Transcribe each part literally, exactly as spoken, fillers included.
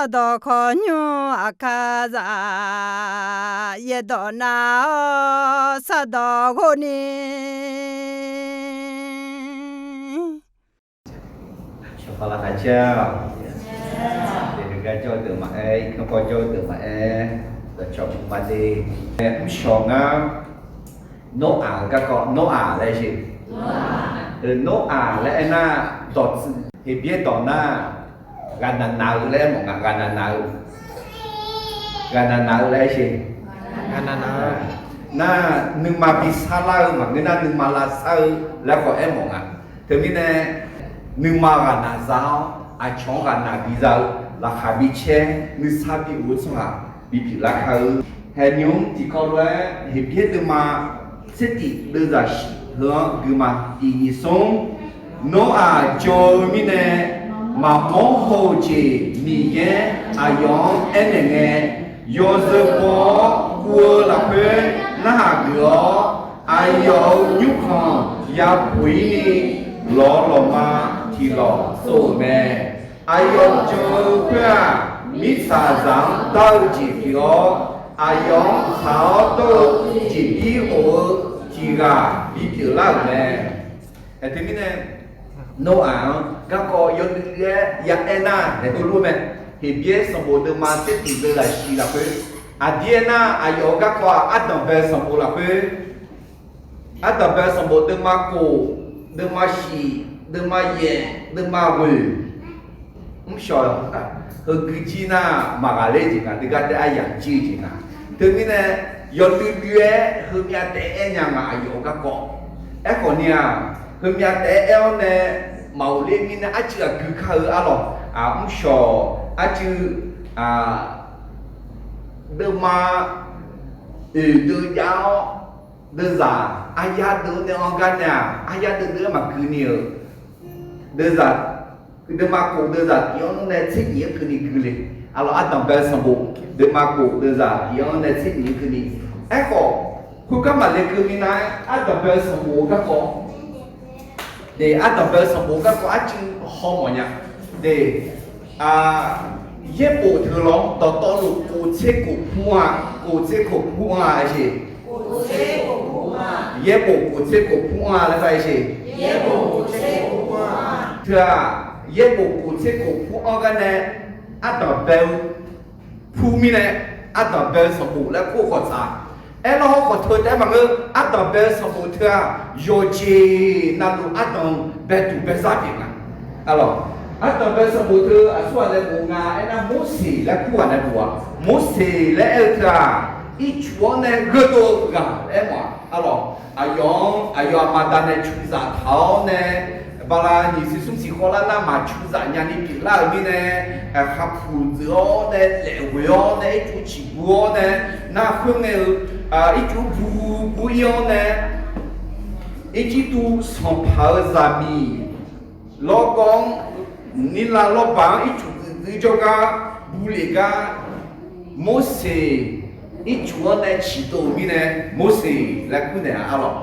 Sardawq khawqnymr aqkar zaq, yaerdawq nav-awr sardawq ghov ni. Shawqkhav laqkhaq caer-aq, deuq gar jawr-eu deuq maqaer, irkanr kawv jawr-eu deuq maqaer, dawqcawq buma de. Mrshawq ngar, Nawr-aq-euq garkawv, Nawr-aq laer jeq. Nawr-aq laer aernar, dawqtsuif Heqbyaer dawq nar, ghaqnaq naq-eu laer aer mawf nga, ghaqnaq naq-eu. Ghaqnaq naq-eu laer jeq. Nar, nuima bi sarlar-eu maqngeur nar, nuima lavsar-eu laer khawf aer mawf nga. Teumirnae, nuima ghaqnaq za-awr, aqcawq-anr ghaqnaq biza-eu, laqkhaq bi caer, nuisar bi of-eu tsawrhaq bipyeuf lar kar-eu. Haeqnymr tiqkawv lof-aer Heqbyaer deuvma tsertif deuvzaq shif heu-anr guima tiq nyiq smr. Nawr-aq jan-eu mirnae, maqmawr haw-eu jeq Miqyaer aqyawf-anr aernaeq ngae, yawzeu baw-awr guv-eu lafkhoer narhaq geuf-awr, aqyawf-euq nymrkhanq yabuq-ir ni, lawq lawqma tiq lawq tsov-euq mae. Aqyawf jan-eu khoer-aq, mirtsaqzaq-anr dar-eu jeq pyeuf-awr, aqyawf-anr tsaq-awr dawr-eu jeqbir of-eu tiq ghaq bipyeuf lar-euq mae. Aerteumirnae, Nawr-aq-anr garkawv yawdui dui-aer ya aer nar, daeqdov lor mae. Heqbyaer sanqbof deuvma tsertif deuvzaq shif lafkhoer, aqdir aernar, aqyawf-euq garkawv-aq, ardanqbae-eu sanqbof lafkhoer, ardanqbae-eu sanqbof deuvma khof, deuvma shif, deuvma yaef, deuvma ghoeq, mrshawq heuguijir nar maqghaqler jeq nga, deugar taef aryamq jir-eu jeq nga. Teumirnae, yawdui dui-aer heumyav taef-aer aer nya nga, aqyawf-euq garkawv. Aerkhawf ni-aq, heumyav taef-aer aer-awr nae maqghofler mirnae, arcuiv aqgui kar-eu arlawq, mrshawq arcuiv deuvma oeq deuv jav-awr, deuvzaq aryar deuv-anr nae anr gar nae-aq, aryar deuv deuv-aer maqgui ni-euq, deuvzaq, deuvma khof deuvzaq tiq-anr nae tser nyiq-anr keuvni gui le. Arlawq, ardanqbae-eu sanqbof deuvma khof deuvzaq tiq-anr nae tser nyiq-anr keuvni. Aerkhawf, khoergar maqle keuv minav-aer, ardanqbae-eu sanqbof-eu garkawv, de, ardanqbae-eu sanqbof-eu garkawv arcuiv haw mawf nya. De, yaerbof teu lawr dawqtawvluf kof tser kof pur-a, kof tser kof pur-a jeq. Yaerbof kof tser kof pur-a laer aer jeq. Teu-aq, yaerbof kof tser kof pur-anr gar nae, ardanqbae-eu pur mirnae, ardanqbae-eu sanqbof laer kur-eu khawf tsaq. Aerlawr hawr khawf teu taef-aer maqngeur, ardanqbae-eu sanqbof teu-aq, yawqjeq navluf ardanq baeduq baezar pyeuf nga. Arlawq, ardanqbae-eu sanqbof teu aqsurghaq nae bof nga aernar, Morseq laer kur ghaq nae bof-aq. Morseq laer aer-eu teu-aq, ircuf-anr nae gheudov-eu ghaq laer aer mawf-aq. Arlawq, aqyawf-anr aqyawf aqma da nae cuzaq taq-awr nae, bala nyiq siq smr siq khawvlar nar maqcuzaq nyani pyeuflar-euq mirnae, khaqpuq dzeuq-awr nae laef ghoeq-awr nae ircuf ciqbu-awr nae, nar khoerngae-eu ircuf bu bu ir-awr nae, Irjirtuv sanqpaq-euq zaqmiq lawrgawv-anr, nirlav lawrbaq-anr ircuf dzuif dzuif jawrgar bu lef gar, Morseq ircuf-anr nae ciqdov-euq mirnae, Morseq laer kur naeq-a arlawq.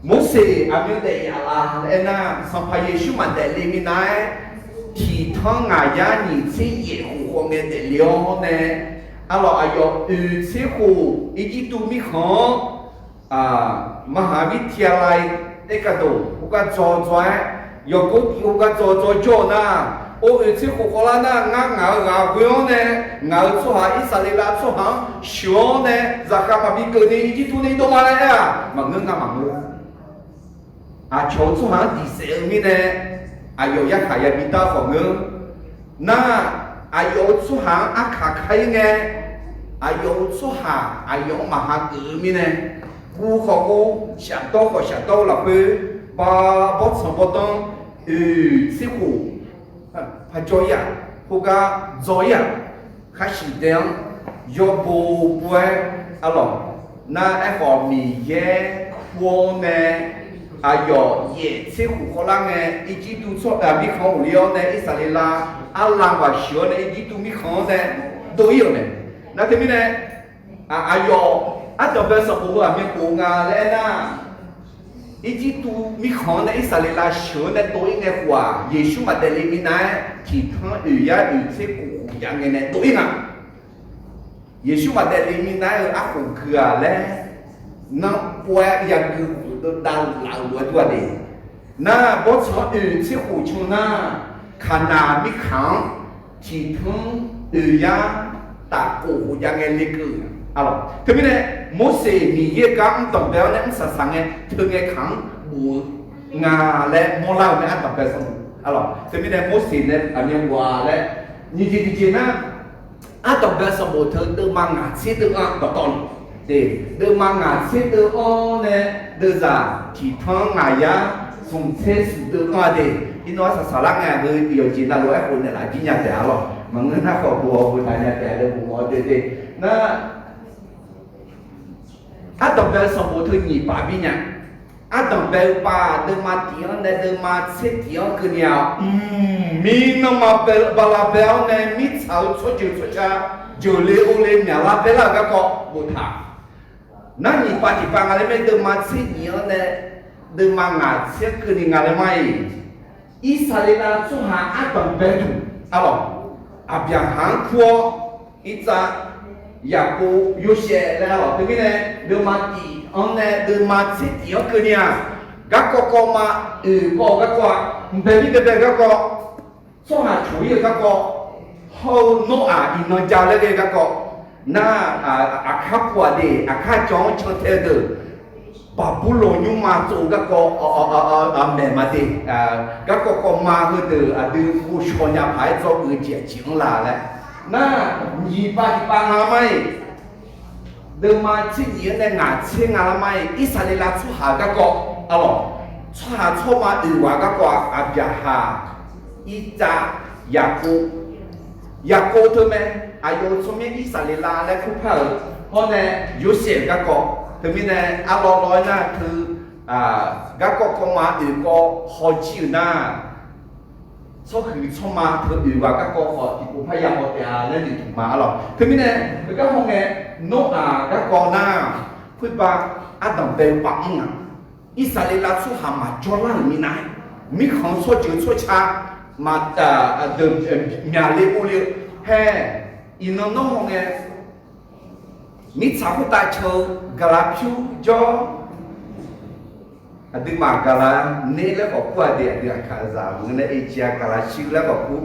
Morseq aqmyan daef yaf la laer aernar, Sanqpaq Yeqsur maqdaef le minav-aer, tiqtanr ngaq yar nyiq tser yaef khof khawf ngae daefle-awr nae, arlawq, aqyawf oeq tser khof Irjirtuv mirkhanq-anr, maqhaq-a mirtiq-a la-i, aerkadov khoergar dzaw dzaw-aer, yawqgor tiv khoergar dzaw dzaw jawr-eu nar, or oeq tser khof khawvlar nar, ngar ngaq-euq ghaq ghoe-awr nae, ngaq-euq tsawrhaq Irsaqleqlav tsawrhaq-anr sheuq-awr nae, zaqkhav maqbi keuvni Irjirtuv nae dov ma laer aer-aq, maqngeur nga maqngeur. Aqcawq-euq tsawrhaq-anr diqsaef-eu mirnae, aqyawf yarkhaq yabi dar khawf ngeur. Nar, aqyawf-euq tsawrhaq-anr arkaq kar-ir ngae, aqyawf-euq tsawrhaq aqyawf-anr maqha geuf-eu mirnae, guv khawf guv, shafdawr khawf shafdawr-eu lafkhoer, ba bawrtsanq bawrdanr, oeq tser khof, par jawr-ir-aq, khoergar dzaw-ir-aq, khar siq dae-anr yawbo bo-aer, arlawq, nar aerkhawf Miqyaer kur-awr nae, aqyawf yaef tser khof khawvlar ngae, Irjirtuv tsawrhaq mirkhanq-anr ghofle-awr nae, Irsaqleqlav arlav ghaq sheuq-awr nae, Irjirtuv mirkhanq-anr nae dov-ir-euq mae. Nar teumirnae, aqyawf ardanqbae sanqbof heu aqmyan khof nga laer aernar, Irjirtuv mirkhanq-anr nae Irsaqleqlav sheuq-anr nae dov-ir ngae khof-aq, Yeqsur maqdaef le minav-aer tiqtanr oeq yar oeq tser khof khof jav ngae nae dov-ir nga. Yeqsur maqdaef le minav-aer-eu arkhof gui-aq laer, nanrpov-aer yagui khof-eu davlaf-euq lof-aer dur-a de. Nar, bawrtsanq-anr oeq tser khof can nar, Kaqnaq mirkhanq-anr tiqtanr oeq yar taf khof khof jav ngae lekeuv-euq. Teumirnae, Morseq Miqyaer-eu gar mr danqbae-awr nae mr saqsaq ngae, teu ngae kaq-anr bof-eu nga laer mawrlar-euq mae, ardanqbae sanqbof. Teumirnae Morseq nae aqmyan ghaq laer nyiq jeq tiqjeq nar, ardanqbae sanqbof teu deuvma ngaq tser deuv-anr dawqtawvluf de, deuvma ngaq tser deuv-anr nae deuvzaq tiqtanr ngaq yar smq tser smq deuv-anr-a de. Iqnan arsaq saqlar ngae-aq heu yawqjeq navluf-aer khof naeqlaf jir nya taef-a lawq. Maqngeur nar khawf bof-awr boftaq nya taef-a laer bof-awr de de. Nar, ardanqbae sanqbof teu nyiq paf bir nya. Ardanqbae-eu pav deuvma tiq-anr nae deuvma tser tiq-anr keuvni-aq, mq, mirnan ma bala bae-awr nae mirtsaq-eu tsawrjeuq tsawrca jeuqle ovle myaqlar baelar-eu garkawv boftaq. Nar, nyiq paf tiq paf nga laer mae, deuvma tser nyiq-anr nae deuvma ngaq tser-anr keuvni nga laer mar-iq, Irsaqleqlav tsawrhaq ardanqbae duq, arlawq, Aqbyaqhaq-anr kur-awr, Irtsav, Yaqkov, Yorsaev laer, arlawq, teumirnae deuvma tiq-anr nae deuvma tser tiq-anr keuvni-aq, garkawv kawv ma, oeq kawv-eu garkawv-a, mqbae mir baebae-eu garkawv, tsawrhaq coq-ir-eu garkawv, hawr-eu Noraq iqnan ja laer ghae-eu garkawv, nar, aqkar pu-aq de, aqkar jan-anr cantae-eu deuq, Baqburloq nymrma tsov-eu garkawv, maeq ma de, garkawv kawv ma heudeuq aqdui ghovshaw nya paq-aer dzawgeuf-eu jeq aqjeq-anr la laer. Nar, nyiq pav tiq pav nga mar-iq, deuvma tser nyiq-anr nae ngaq tser nga lar mar-iq, Irsaqleqlav tsawrhaq-eu garkawv, arlawq, tsawrhaq tsawrma oeq ghaq garkawv-aq, Aqbyaqhaq, Irtsav, Yaqkov, Yaqkov teu mae, aqyawf-euq tsawrmyanr Irsaqleqlav laer kurpar-euq, hawr nae Yorsaev-euq garkawv, teumirnae arlawr lawr-aer nar teu, garkawv kawv ma oeq kawv hawjir-euq nar, tsawrhuiq tsawrma teu oeq ghaq garkawv khawf tiqpov parya haw taef-a laer noeqtmq ma, arlawq. Teumirnae heugar hawngae, Noraq garkawv nar, khoerpav ardanqbae-eu pav mr nga. Irsaqleqlav tsawrhaq maqjawr lar-euq minav-aer, mirkhanq tsawrjeuq tsawrca maq, deuq, myaqle ovle-eu hae, iqnan nawr hawngae, mirtsaq khoertav can-eu gaqlaq pyur jawr, aqduimaf gaqlaq ner laer khawf kur-a de, aqdui aqkaqzaq maqngeur nae eciq-a gaqlaq shir laer khawf kur,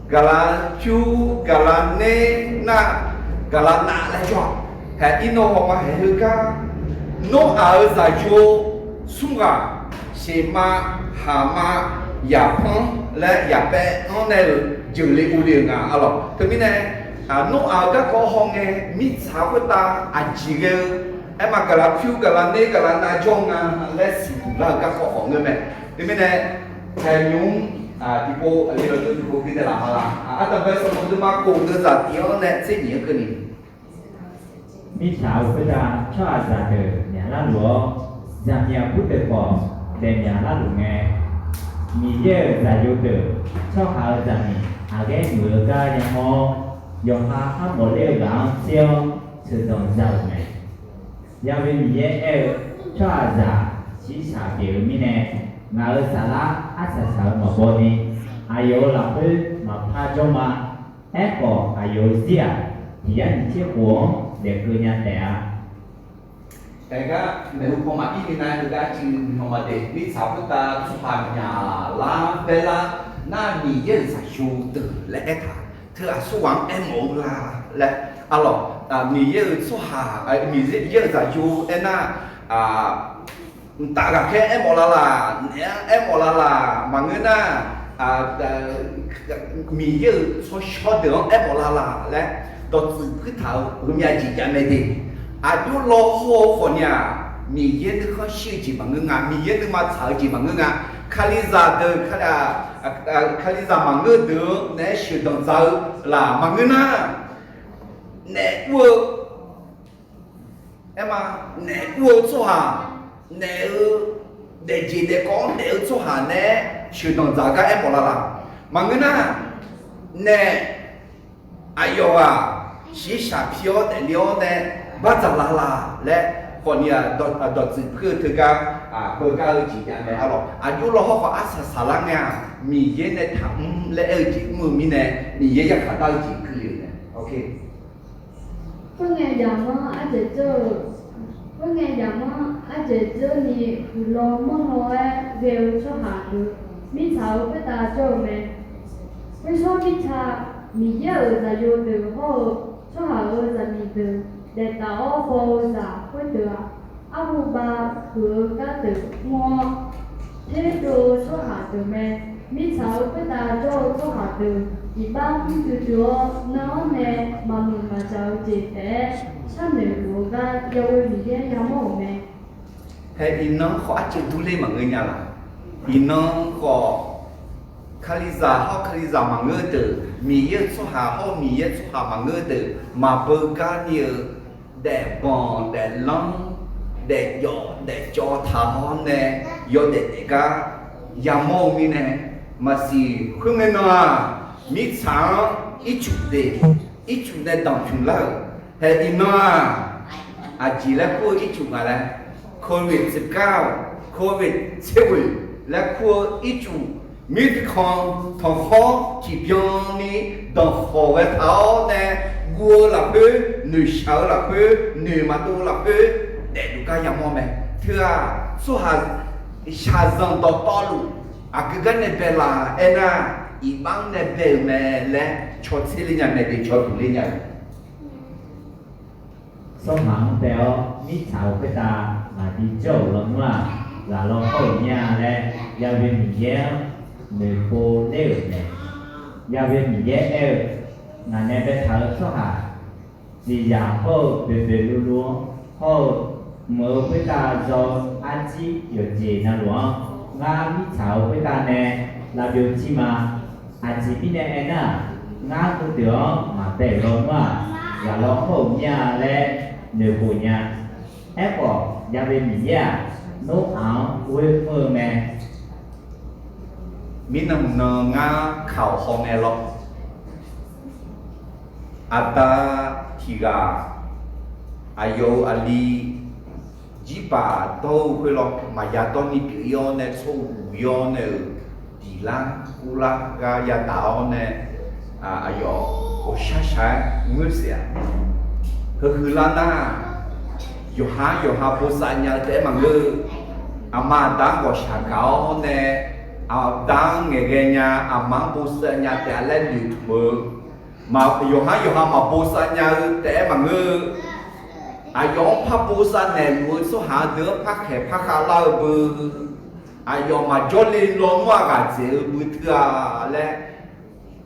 gaqlaq pyur, gaqlaq ner, nar, gaqlaq nav laer jawr-a. Haeq irnan hawma haeq heugar, Noraq-euq zaqyo smr ghaq, sheuqma, haqma, yaqpanr laer yaqpaev-anr nae-euq jeuqle ovle-euq nga, arlawq. Teumirnae, Noraq-euq garkawv hawngae, mirtsaq khoertav aqjeq ghae-eu, aerma gaqlaq pyur, gaqlaq ner, gaqlaq nav jawr nga laer siqduq lar-eu garkawv khawf ngeur mae. Teumirnae, haeq nymr, tiqpov aqli lawq deuq tiqpov gui naeqlaf ma la. Ardanqbae sanqbof deuvma khof deuvzaq tiq-anr nae tser nyiq-anr keuvni, mirtsaq-euq khoertav tsawrhaqzaq deuq myaqlar luf-awr, zaqmyaq bur deuq khawf daefmyaq larluf ngae, Miqyaer-euq zaqyo deuq tsawrhaq-euq zaqmiq aqghaer muiq-eu gar yamawr-awr, yawqha armawf ler-eu ghaq-anr tser-awr sheuqdanq za-euq mae. Ya'be Miqyaer aer-eu, tsawrhaqzaq shiqshaq pyeuf-eu mirnae, ngaq-euq saflar arsaq saq-eu maqbaw ni, aqyawf-euq lafkhoer maqpar jawr ma. Aerkhawf, aqyawf-euq zir-aq, tiq yar nyiq tser khof-anr daef keuv nya taef-a. Aergar maeqhu paw maqir minav-aer heugar cuiv nuihaw ma de. Mirtsaq khoertav tsawrhaq myaqlar baerlar nar, Miqyaer-euq zaqyo deuq laer aertaq, teu aqsurghaq-anr aermawf-eu la laer, arlawq, Miqyaer-euq tsawrhaq, Miqyaer-euq zaqyo aernar, mqtav ghaqkhaer aermawf lalaq, naeq-anr aermawf lalaq maqngeur nar, Miqyaer-euq tsawrshawr deuq-anr aermawf lalaq laer dawqtsuif puirtaq-euq heumyav jeq jav mae de. Aqjox law hawr-eu khawfni-aq, Miqyaer nuikhanr shir-eu jeq maqngeur nga, Miqyaer nuima tsaq-eu jeq maqngeur nga. Kalizaq deuq, Kalizaq maqngeur deuq-anr naeq-aer sheuqdanq za-eu laq maqngeur nar, naef ur-eu Aerma, naef ur-eu tsawrhaq, naef-eu daefjeq daefkawv-anr daef-eu tsawrhaq naeq-aer sheuqdanq dzaq gar aermawf lalaq. Maqngeur nar, naef aqyawf-aq, shiqshaq pi-awr daefle-awr nae bardzaq lalaq laer Khawf ni-aq, dawqtsuif puir-eu teugar, beugar-eu jeq jav mae arlawq. Aqjox lawhawr khawf arsaq saqlar ngae-aq, Miqyaer nae taqmr laer aer-eu jeq mr-eu mirnae, Miqyaer yarkhaq dar-eu jeq kuir-euq mae. Khoerngae, yaqmanr ardzaeq dzeur-eu, khoerngae yaqmanr ardzaeq dzeur ni huiqlaw manrlaw-aer ghae-eu tsawrhaq deuq, mirtsaq-euq khoertav jawr-eu mae. Khoershawr mirtsa, Miqyaer-euq zaqyo deuq hawr-eu tsawrhaq-euq zaqmiq deuq daef taf-awr baw-eu zaq khoerdeuq-aq, arhu bav huiq-eu gar deuq mr-awr, terdov-eu tsawrhaq deuq mae. Mirtsaq-euq khoertav jawr-eu tsawrhaq deuq iqbax mr duidui-awr, nan-anr nae maqmuiq maqjaq-eu jeq taef-aer sharnoeq luf-eu gar, yawghoe Miqyaer yamawr-euq mae. Hae, iqnan khawf arcuiv durler maqngeur nya laq? Iqnan khawf, Kalizaq hawr Kalizaq maqngeur deuq, Miqyaer-euq tsawrhaq hawr Miqyaer-euq tsawrhaq maqngeur deuq, maqbeugar ni-eu daefbanq daeflanr, daefjawf daefcawv taq-awr nae yawdaef daef gar yamawr-eu mirnae, maqsiq. Khoerngae nan-aq, mirtsaq-anr ircuf de, ircuf nae damqpymq lar-euq. Hae, iqnan-aq, aqjeq laer kur-eu ircuf nga laer, Covid tsergar-eu, Covid tserghoeq laer kur-eu ircuf, mirkhanq tanqkhawr tiqbyan ni danqkhawq ghae taq-awr nae, guv-eu lafkhoer, noeqshaq-eu lafkhoer, noeq maqdov-eu lafkhoer daefluf gar yamawr mae. Teu-aq, tsawrhaq shaqzanq dawqtawvluf aqgeu gar nae bae laf aernar, iqbax-anr nae bae-euq mae laer cawtser ler nya mae, de cawduq ler nya-eu. Tsawrhaq-anr bae-awr mirtsaq-euq khoertav maqbi jawr-euq lawnmr-aq, ghaq law hawr-euq mir-a laer, yawghoe Miqyaer-anr noeqpov ler-euq mae. Yawghoe Miqyaer aer-eu, ngaq nae baetaq-eu tsawrhaq, jeqzaq hawr-eu boeqboeq luvluv-anr hawr-eu, mq-euq khoertav zaw-eu arjir yawqjeq navluf-anr, ngar mirtsaq-euq khoertav nae lavbyov jir ma. Aqjeq mirnae aernar-aq, ngar heudeuq-anr maqbae-euq lawnmr-aq, ghaq law hawr-euq mir-a laer noeqkhof nya. Aerkhawf, yawghoe Miqyaer-aq, Noraq-anr ghoer mr-eu mae. Mirnan mqnan ngar kaq-awq hawngae lawr. Aqda tiq ghaq, aqyawf-euq aqli jirbaq dawr-eu khoer lawr maqya dawr ni pyeuf-ir-awr nae tsawr uq-ir-awr nae-euq diqlar guvlar gar yadaq-awr nae, aqyawf ghawqshaq shaq-aer ngoer saef-a. Heuhuiq lar nar, yawqha yawqha bosav nya-eu taef-aer maqngeur-eu, aqma aqda-anr ghawqshaq gaq-awr nae, aqda-anr ngaeqghae nya, aqma-anr bosav nya taef-a laer noeqtmq-eu, yawqha yawqha maqbosav nya-eu taef-aer maqngeur-eu, aqyawf-anr par bosav naeqluf-eu tsawrhaq deuq-anr par khaeq par khav lar-eu beu, aqyawf maqjawr le lawnmr-aq ghaq dzaeq-eu beu teu-a laer,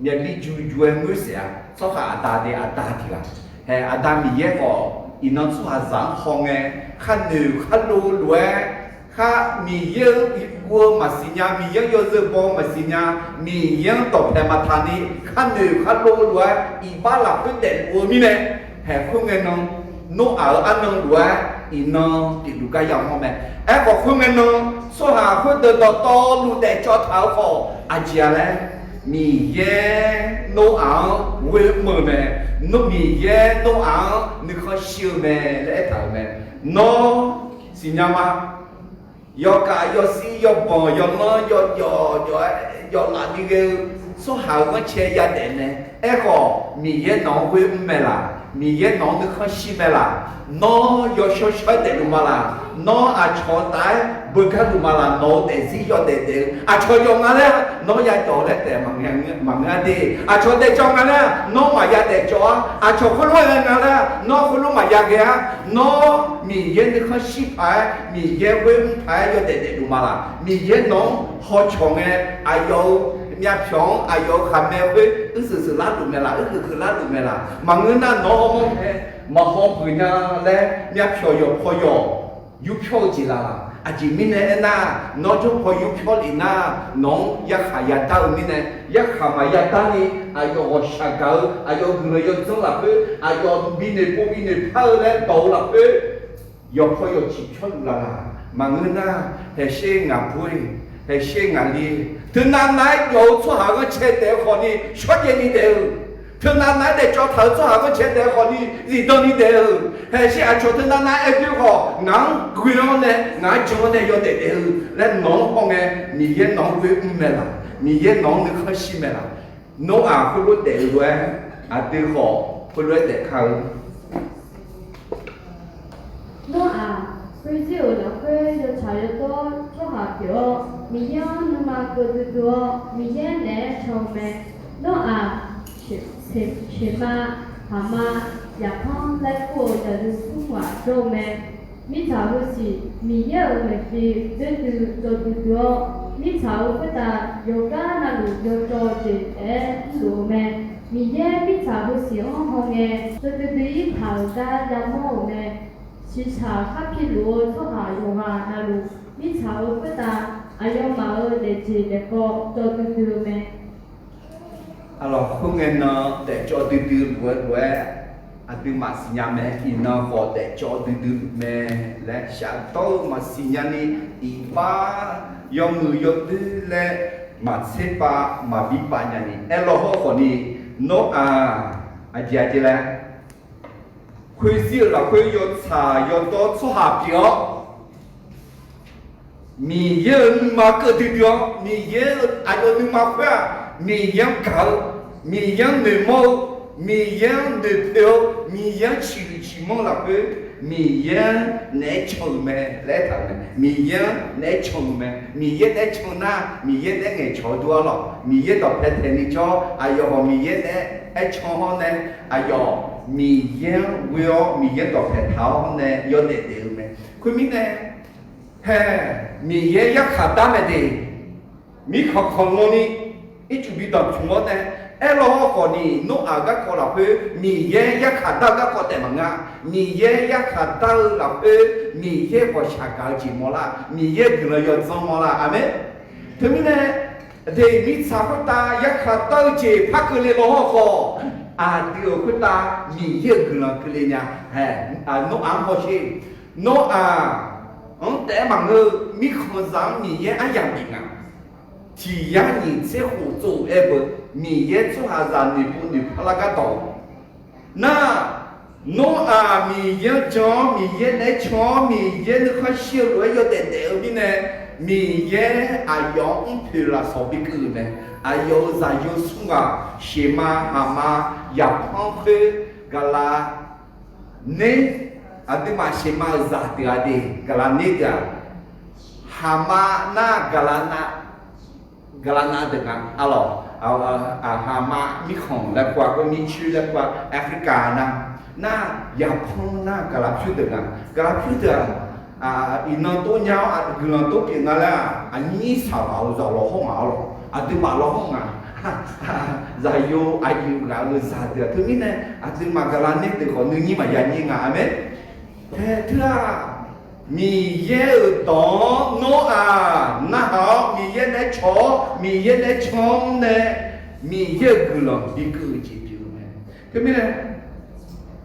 myavbir juju-aer ngoer saef-a. Tsawrhaq aqda de aqda tiq ghaq. Hae, Aqda Miqyaer khawf iqnan tsawrhaqzaq-anr hawngae, khar noeq khar lo lof-aer, khar Miqyaer-anr guv-eu maqsiq nya, Miqyaer-anr yawzeu baw-eu maqsiq nya, Miqyaer-anr dawqpaeq maqtaq ni khar noeq khar lo lof-aer iqbax lafkhoer daefluf-eu mirnae, hae khoerngae nan Noraq-euq arnan lof-aer iqnan pyeufluf gar yamawr mae. Aerkhawf khoerngae nan tsawrhaq khoerdeuq dawqtawvluf daefcawv taq-eu khawf aqjeq-a laer, Miqyaer Noraq-anr ghoer mr-eu mae. Miqyaer Noraq-anr nuikhanr shir-eu mae laer aertaq-euq mae. Nawr siqnya ma. Yawkaf yawsir yawbanq yawlanr yawjawf jawf-aer yawflaf ni ghae-eu tsawrhaq-euq ghanrcae yadaef mae. Aerkhawf Miqyaer nawq-anr ghoer mr mae laq? Miqyaer nawq-anr nuikhanr shir mae laq? Nawr yawshawr shawr-aer daefluf ma laq? Nawr aqcawq taf-aer beugar luf ma laq? Nawq-euq daefzir yawdaef daef-eu aqcawq yawf nga laer nawr yajawf laer taef maqngeur-a de. Aqcawq daefcawv nga laer nawr maqya daefcawv-ar. Aqcawq khoerlof-aer ghae nga laer nawr khoerlof maqya ghae-ar. Nawr Miqyaer nuikhanr shir paq-aer Miqyaer ghoer mr paq-aer yawdaef daefluf ma laq? Miqyaer nawq-anr hawcawq ngae, aqyawf-euq myavpyawq-anr aqyawf-euq khaqmae khoer uirseuq seuq larluf mae laq? Uirseuq seuq larluf mae laq? Maqngeur nar nawq-anr mawrhae maqhaw peuq nya laer myavpyawq yawqpaw yawq yurpyawr-eu jeq laf laq? Aqjeq mirnae aernar, nawr jawrpaw yurpyawr lef nar, nawq-anr yarkhaq yadar-eu mirnae, yarkhaq maqya dar ni aqyawf ghawqshaq gaq-eu aqyawf guiqlanq yawdzanr lafkhoer aqyawf binoeq pov binoeq par-eu laer dawq-eu lafkhoer yawqpaw yawqciq pyawrluf laf laq? Maqngeur nar, haeqsher ngaq bur-e, haeqsher ngaq li-e, teunav nav-aer jawf-eu tsawrhaq ghanrcae taef-aer khawf ni shawrjaev ni daef-eu Teunav nav-aer daefcawv taq-euq tsawrhaq ghanrcae daef khawfni zifdan ni daef-eu, haeqshir aqcawq teunav nav-aer aer doe khawf ngaq-anr ghoe-awr nae ngaq-anr jan-awr nae yawdaef daef-eu laer nawq-anr haw ngae, Miqyaer nawq-anr ghoe mr mae laq? Miqyaer nawq-anr nuikhanr shir mae laq? Noraq khoerlof daef-eu lof-aer aqdui khawf khoerlof-aer daef kar-eu. Noraq, khoerzir-euq lafkhoer yawtsaq yawdawr tsawrhaq pyeuf-awr, Miqyaer-anr nuima keuv duidui-awr, Miqyaer naeq-aer can-eu mae. Noraq, Seqmav, Haqmav, Yaqpanr laer kur-eu zaqyo smr ghaq jawr-eu mae. Mirtsaq heusiq Miqyaer-euq maeqshi doerdui cawv duidui-awr, mirtsaq-euq khoertav yawqgar navluf yawcawv jeq taef-aer mrluf-eu mae. Miqyaer mirtsaq heusiq-anr hawngae, cawv duidui-ir taq-euq gar yamawr-euq mae. Shiqshaq khar piluf-eu tsawrhaq yawqghaq navluf, mirtsaq-euq khoertav aqyawfmaf-euq daefjeq daefkawv cawv duidui-eu mae. Arlawq, khoerngae nan daefcawv duidui luf-eu lof-aer aqduimaf siqnya mae. Iqnan khawf daefcawv duidui luf mae laer shafdawr-eu maqsiq nyani, iqbax yawmuiq yawdoer laer maqtser pav maqbi pav nyani aerlawr hawr khawfni, Noraq aqjeq aqjeq laer khoerzir-euq lafkhoer yawtsaq yawdawr tsawrhaq pyeuf-awr, Miqyaer-euq nuima keuv duidui-awr, Miqyaer-euq aqyawf nuima khoer-aq, Miqyaer-anr gaq-eu, Miqyaer-anr noeqmawr-eu, Miqyaer-anr noeqpoeq-eu, Miqyaer-anr ciqhuiq ciqmanr-eu lafkhoer, Miqyaer-anr naeq-aer can-euq mae laer aertaq-euq mae. Miqyaer-anr naeq-aer can-euq mae. Miqyaer naeq-aer can nar, Miqyaer naeq-aer ngaeqcawq-eu dur-ar lawq. Miqyaer dawqpae taeqni jawr, aqyawf hawq Miqyaer naeq-aer can hawr nae, aqyawf Miqyaer-anr ghoe-awr Miqyaer dawqpae taq-awr nae yawdaef daef-eu mae. Khoermirnae, hae, Miqyaer yarkhaq dar mae de. Mirkhanq khanqlanni ircuf bi danqtmq-awr nae aerlawr hawr khawfni, Noraq garkawv lafkhoer Miqyaer yarkhaq dar-eu garkawv taef maqngeur-a. Miqyaer yarkhaq dar-eu lafkhoer Miqyaer ghawqshaq gaq-eu jeq mawrlar. Miqyaer guiqlanq yawdzanr mawrlar. Aqmeq. Teumirnae, aqdui mirtsaq khoertav yarkhaq dar-eu jeq par keuvle lawr hawr khawf, aqdui-euq khoertav Miqyaer-euq guiqlanq keuvle nya. Noraq-anr hawsher. Noraq-anr taef-aer maqngeur-eu, mirkhanqzaq-anr Miqyaer aryamq bif nga. Tiq yar nyiq tser khof tsov-aer beu, Miqyaer tsawrhaqzaq noeqpov noeqpar lar gardawq-eu nar, Noraq Miqyaer-anr jan-awr, Miqyaer naeq-aer can-awr, Miqyaer nuikhanr shir-eu lof-aer yawdaef daef-eu mirnae, Miqyaer aqyawf-anr mrpoeq lafsawq bikeuv-euq mae. Aqyawf-euq zaqyo smr ghaq, Seqmav, Haqmav, Yaqpanr khoer, Gaqlaq ner, aqduimaf Seqmav-euq zaqdeuq-aq de, Gaqlaq ner deuq-aq, Haqmav nar Gaqlaq nav, Gaqlaq nav deuq nga, arlawq, Haqmav mirkhanq laer kur-a, khoer mircoer laer kur-a, Africa nav, nar Yaqpanr nar Gaqlaq pyur deuq nga, Gaqlaq pyur deuq-aq, iqnan tov nya-awr guiqlanq tov pyeuf nga laer-aq, aqnyir saqlaq-euq zaq lawqhawr nga, arlawq, aqduimaf lawqhawr nga. Zaqyo aqyuif ghaq-euq zaqdeuq-aq teumirnae, aqduimaf Gaqlaq ner deuq khawf nuinyir maqya nyir nga. Aqmeq. Tae teu-aq, Miqyaer-euq dawq-anr Noraq narhaq-awr, Miqyaer naeq-aer cawq-awr, Miqyaer naeq-aer can-awr nae, Miqyaer-euq guiqlanq bikeuv-eu jeq pyeuf-eu mae. Teumirnae,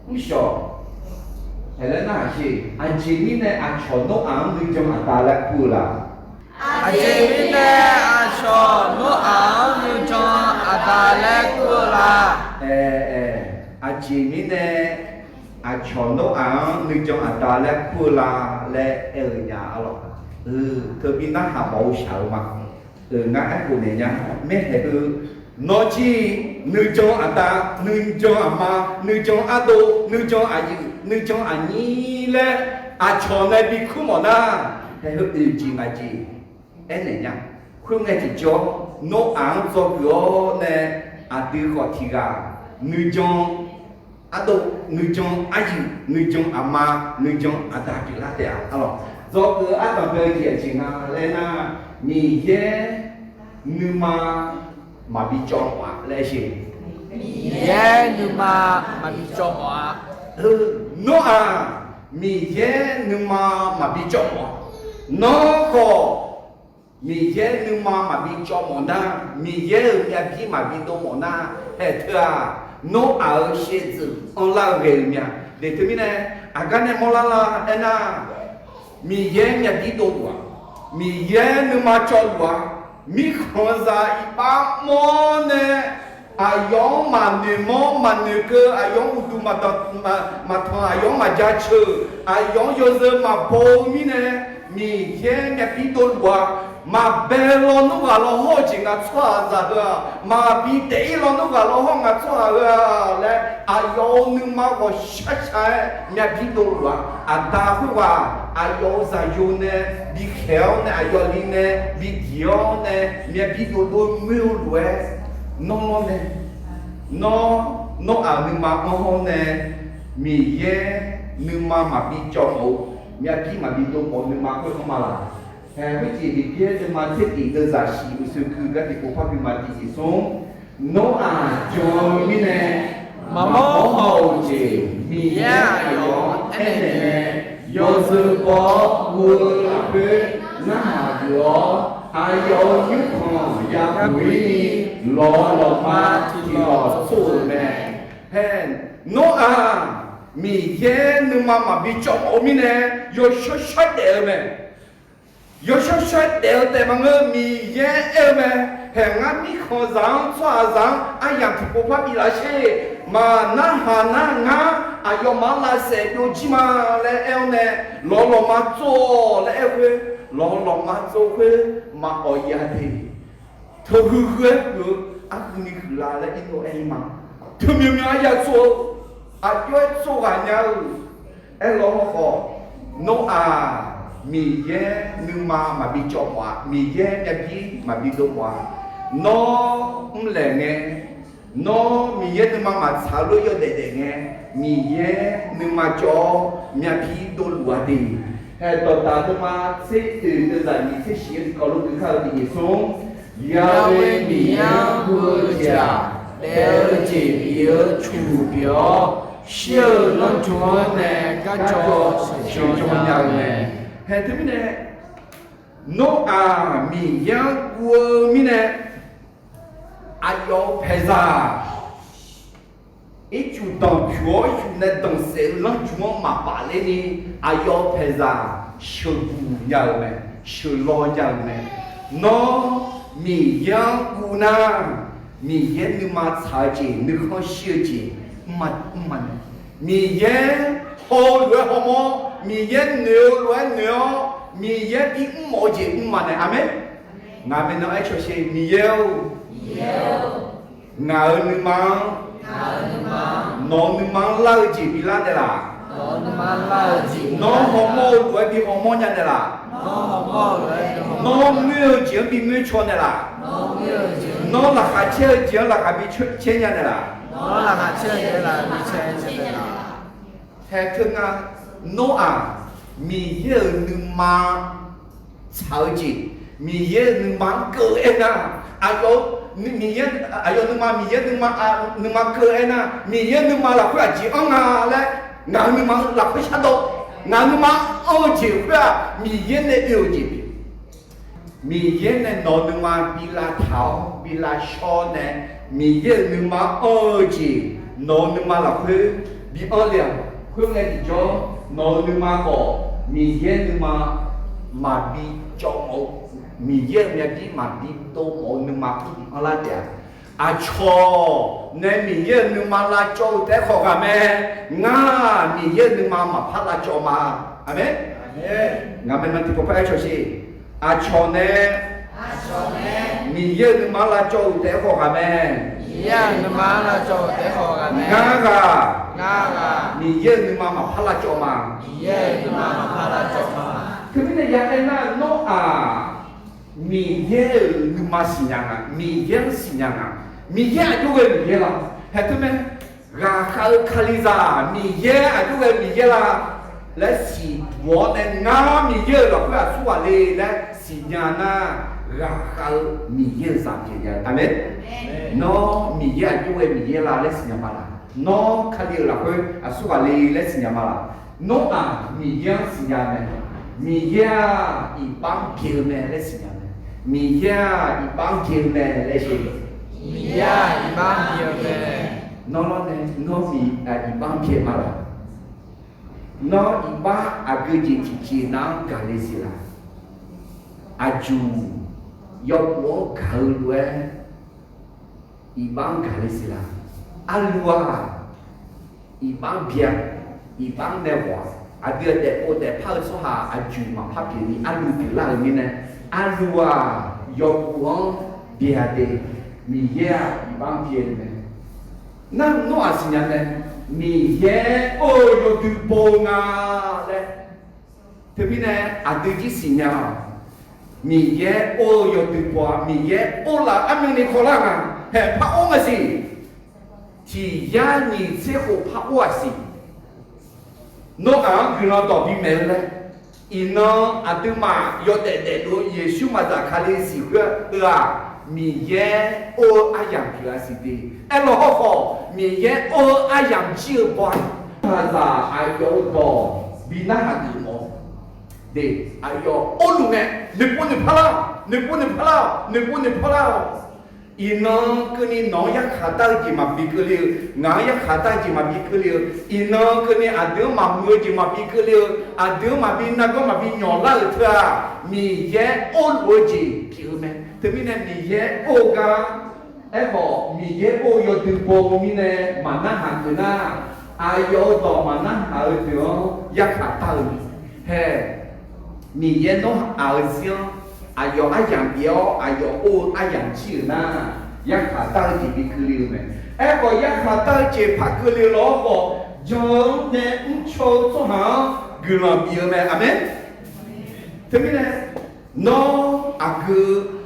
mrshawq, aeq laer narhaq sher. Aqjeq mirnae aqcawq Noraq-anr nuijan aqda laer kur-eu la? Aqjeq mirnae aqcawq Noraq-anr nuijan aqda laer kur-eu la? Aeq, aqjeq mirnae aqcawq Noraq-anr nuijan aqda laer kur-eu la laer aer-eu nya, arlawq. Teubi narhaq mawf-eu shaq-eu ma. Ngar aerkhof naeq nya. Maerhaeq heu, nawr jir nuijan aqda, nuijan aqma, nuijan ardov, nuijan aqyuif, nuijan aqnyir laer aqcawq nae bikur mawf nar, haeq heu oeq jeq ngaq jeq aernaeq nya. Khoerngae tiqjawr, Noraq-anr dzawgeuf-awr nae aqdui khawf tiq ghaq nuijan ardov, nuijan aryuif, nuijan aqma, nuijan aqda pyeuflar taef-a, arlawq. Dzawgeuf-eu ardanq bae-eu jeq aqjeq nga laer nar, Miqyaer nuima maqbi cawv mawf-a laer aer sher. Miqyaer nuima maqbi cawv mawf-a. Nawr-aq, Miqyaer nuima maqbi cawv mawf-a. Nawr khawf Miqyaer nuima maqbi cawv mawf nar, Miqyaer-euq myavbir maqbi dov mawf nar, haeq teu-aq, Noraq-euq shaevdzeuf anrlar-eu ghae-eu mya. Deq teumirnae, aqgar nae mawrlar lar aernar, Miqyaer myavbir dovluf-aq, Miqyaer nuima cawvluf-aq, mirkhanqzaq iqbax mawr nae Aqyawf-anr maqnoeq mawr maqnoeq keuv, aqyawf-anr uqduq maqtanq, aqyawf-anr maqjaceuq, aqyawf-anr yawzeu maqbaw-eu mirnae, Miqyaer myavbi dovluf-a. Maqbae lawnmr ghaq law hawr-eu jeq ngaq tsawrhaqzaq heu-aq, maqbi daef-ir lawnmr ghaq law hawr ngaq tsawrhaq heu-aq laer, aqyawf-euq nuima ghawqshar shaq-aer myavbi dovluf-a. Aqda khoerghaq aqyawf-euq zaqyo nae bikhaeq-awr nae, aqyawf li nae bidiq-awr nae myavbi dovdov ngoer-eu lof-aer, nawr nae, nawr, nawr-aq nuima anr hawr nae, Miqyaer nuima maqbi cawv mawf-eu, myavbi maqbi dov mawf-eu nuima khoer anr ma laq? Haeq khoerjeq Heqbyaer deuvma tser tiq deuvzaq shiq uqshoe gui gar tiqpov par bi ma tiqjeq smr. Nawr-aq jan-eu mirnae maqmawr haw-euq jeq Miqyaer aqyawf-anr aernaeq nae, yawzeu baw-awr guv-eu lafkhoer narhaq geuf-awr, aqyawf-euq nymrkhanq yabuq-ir ni lawq-eu lawqma tiqlawq tsov-euq mae. Haeq, nawr-aq Miqyaer nuima maqbi cawv mawf-eu mirnae, yawshawr shar daef-eu mae. Yawshawr shar daef-eu taef maqngeur, Miqyaer aer-eu mae. Haeq, ngar mirkhanqzaq-anr tsawrhaqzaq-anr aryamq tiqpov par biflaf sher. Maqnarhaq nar ngar aqyawfmaf-anr lavsaef byovjir ma laer aer-awr nae, lawq-eu lawqma tsov-awq laer aer-eu khoer, lawq-eu lawqma tsov khoer maqawq ya de. Teuhuiq huiq-aer huiq-eu, arhuini huiqla laer irdov aer-ir ma. Teumyanmyan arya tsov-eu, aqjox-aer tsov ghaq nya-eu, aerlawr hawkhawf, nawr-aq Miqyaer nuima maqbi cawv mawf-a, Miqyaer myavbi maqbi dov mawf-a. Nawr mrlaeq ngae, nawr Miqyaer nuima maqtsaq-eu lof yawdaef daef ngae, Miqyaer nuima cawv-awr myavbi dovluf-a de. Haeq, Dawqtaq deuvma tser oeq deuvzaq nyiq tser shiq-anr tiqkawv lof gui kar-eu tiqjeq smr. Ya'we Miqyaer-anr guv-eu jeq-aq, daef-eu jeq bif-eu cuq pyeuf-awr, shir-eu lanrjm-anr nae garjaw sheuqjan nya-eu mae. Haeq, teumirnae nawr-aq Miqyaer-anr guv-eu mirnae, aqyawf-euq paeqzaq ircuf danqpyuq-awr ircuf nae danqsaef-eu lanrjm-anr maqpaf ler ni, aqyawf-euq paeqzaq sheuqbuq nya-euq mae, sheuqlaw nya-euq mae. Nawr Miqyaer-anr guv nar, Miqyaer nuima tsaq-eu jeq, nuikhanr shir-eu jeq mr ma, mr ma nae, Miqyaer haw-eu lof-aer hawmawr, Miqyaer noeq-eu lof-aer noeq-awr, Miqyaer bimr mawf-eu jeq mr ma nae. Aqmeq. Ngaq maeqnan aer cawq sher, Miqyaer-or, ngaq-euq nuima-anr, nawq-euq nuima-anr lar-eu jeq bilar naeqlaf. Nawr hawmawr-eu lof-aer bi hawmawr nya naeqlaf. Nawr ngoer-eu jeq-anr bi ngoer caw naeqlaf. Nawr laqkhaq caer-eu jeq-anr laqkhaq bi caer nya naeqlaf. Haeq, teu nga, nawr-aq Miqyaer-euq nuima tsaq-eu jeq, Miqyaer-euq nuima-anr keuv-eu aernar, aqyawf, Miqyaer, aqyawf nuima, Miqyaer nuima, nuima keuv-eu aernar, Miqyaer nuima lafkhoer aqjeq anr nga laer, ngaq-euq nuima-anr lafkhoer shardawr, ngaq-euq nuima-anr anr-eu jeq khoer-aq, Miqyaer nae oe-euq jeq pyeuf. Miqyaer nae nawq-euq nuima bi lavtaq-awr bi lavshawr nae, Miqyaer-euq nuima-anr anr-eu jeq nawq-euq nuima lafkhoer bi anr le-aq, khoerngae tiqjawr nawq-euq nuima khawf Miqyaer nuima maqbi cawv mawf-eu, Miqyaer-euq myavbi maqbi dov mawf-eu nuima khoer bi anrlar taef-a. Aqcawq nae Miqyaer-euq nuima lavcawv-eu taef-aer khawf ghaq mae. Ngar-aq Miqyaer-euq nuima maqpar lavcawv ma. Aqmeq. Ngaq maeqnan tiqpov par aer cawq sher. Aqcawq nae Miqyaer-euq nuima-anr lavcawv-euq taef-aer khawf ghaq mae. Ngar ghaq Miqyaer-euq nuima maqpar lavcawv ma. Teumirnae ya aernar, nawr-aq Miqyaer-euq nuima siqnya nga, Miqyaer-anr siqnya nga. Miqyaer aqjox ghae Miqyaer la? Haeq teu mae. Ghaqkhav-eu Kalizaq Miqyaer aqjox ghae Miqyaer la laer siqduq-awr nae, ngar Miqyaer-euq lafkhoer aqsur ghaq le laer siqnya nar, ghaqkhav-eu Miqyaer-euq zaq pyeufnya-eu. Aqmeq. Nawr Miqyaer aqjox ghae Miqyaer la laer siqnya ma laq? Nawr Kali-euq lafkhoer aqsur ghaq le laer siqnya ma laq? Nawr-aq Miqyaer-anr siqnya mae. Miqyaer-aq iqbax-anr byae-eu mae laer siqnya mae. Miqyaer-aq iqbax-anr byae-eu mae laer siq. Miqyaer-aq iqbax-anr byae-eu mae. Nawr lawr nae nawr iqbax-anr byae ma laq? Nawr iqbax aqgeu jeq tiqjeq nav-anr gaq le siq laq? Aqjuq yawpov-anr gaq-eu lof-aer iqbax-anr gaqle siq la? Arlu-aq, iqbax-anr bya, iqbax-anr nae ghawq-aq, aqdui-euq daefpov daefpar-eu tsawrhaq aqjuq maqpar pyeuf ni arlu pyeuflar-euq mirnae, arlu-aq, yawguv-anr bya de, Miqyaer-aq iqbax-anr byae-eu mae. Nar Nawr-aq siqnya mae, Miqyaer or-eu yawdui baw-eu nga laer. Teumirnae aqdui jir siqnya-awq. Miqyaer or-eu yawdui baw-a, Miqyaer or laf armyavni kawvlar nga, haeq par or nga siq. Tiq yar nyiq tser khof par or-aq siq. Nawr-aq-anr guiqlanq dawq bimaeq-eu laer, iqnan aqduimaf yawdaef daefluf-eu Yeqsur maqzaf Kali siq khoer-eu-aq, Miqyaer or-eu aryamq pyeuf-a siq de. Aerlawq hawrkhawf, Miqyaer or-eu aryamq jir-eu baw-a. Maqzaf aqyawf-eu dawq bi narhaq geuf mawf-eu de. Aqyawf or luf ngae, noeqpov noeqpar lar-awq, noeqpov noeqpar lar-awq, noeqpov noeqpar lar-awq. Iqnan keuvni nawq-anr yarkhaq dar-eu jeq maqbi keuvle-eu, ngaq-anr yarkhaq dar-eu jeq maqbi keuvle-eu, iqnan keuvni aqdui-anr maqmuiq-eu jeq maqbi keuvle-eu, aqdui-anr maqbi nargawr maqbi nyawq lar-euq teu-aq, Miqyaer or luf-eu jeq pyeuf-eu mae. Teumirnae Miqyaer or-eu gar, aerkhawf Miqyaer or-eu yawdui baw-eu mirnae maqnarhaq geuf nar, aqyawf-euq dawq maqnarhaq-eu deuq-anr yarkhaq dar-eu mae. Hae, Miqyaer Nawr-aq-euq zir-anr aqyawf aryamq bif-awr aqyawf or-eu aryamq jir-euq nar, yarkhaq dar-eu jeq bi keuvle-eu mae. Aerkhawf yarkhaq dar-eu jeq par keuvle-eu lawr khawf, jan-anr nae mrcaw-eu tsawrhaq-anr guiqlanq bif-eu mae. Aqmeq. Teumirnae Nawr aqgeu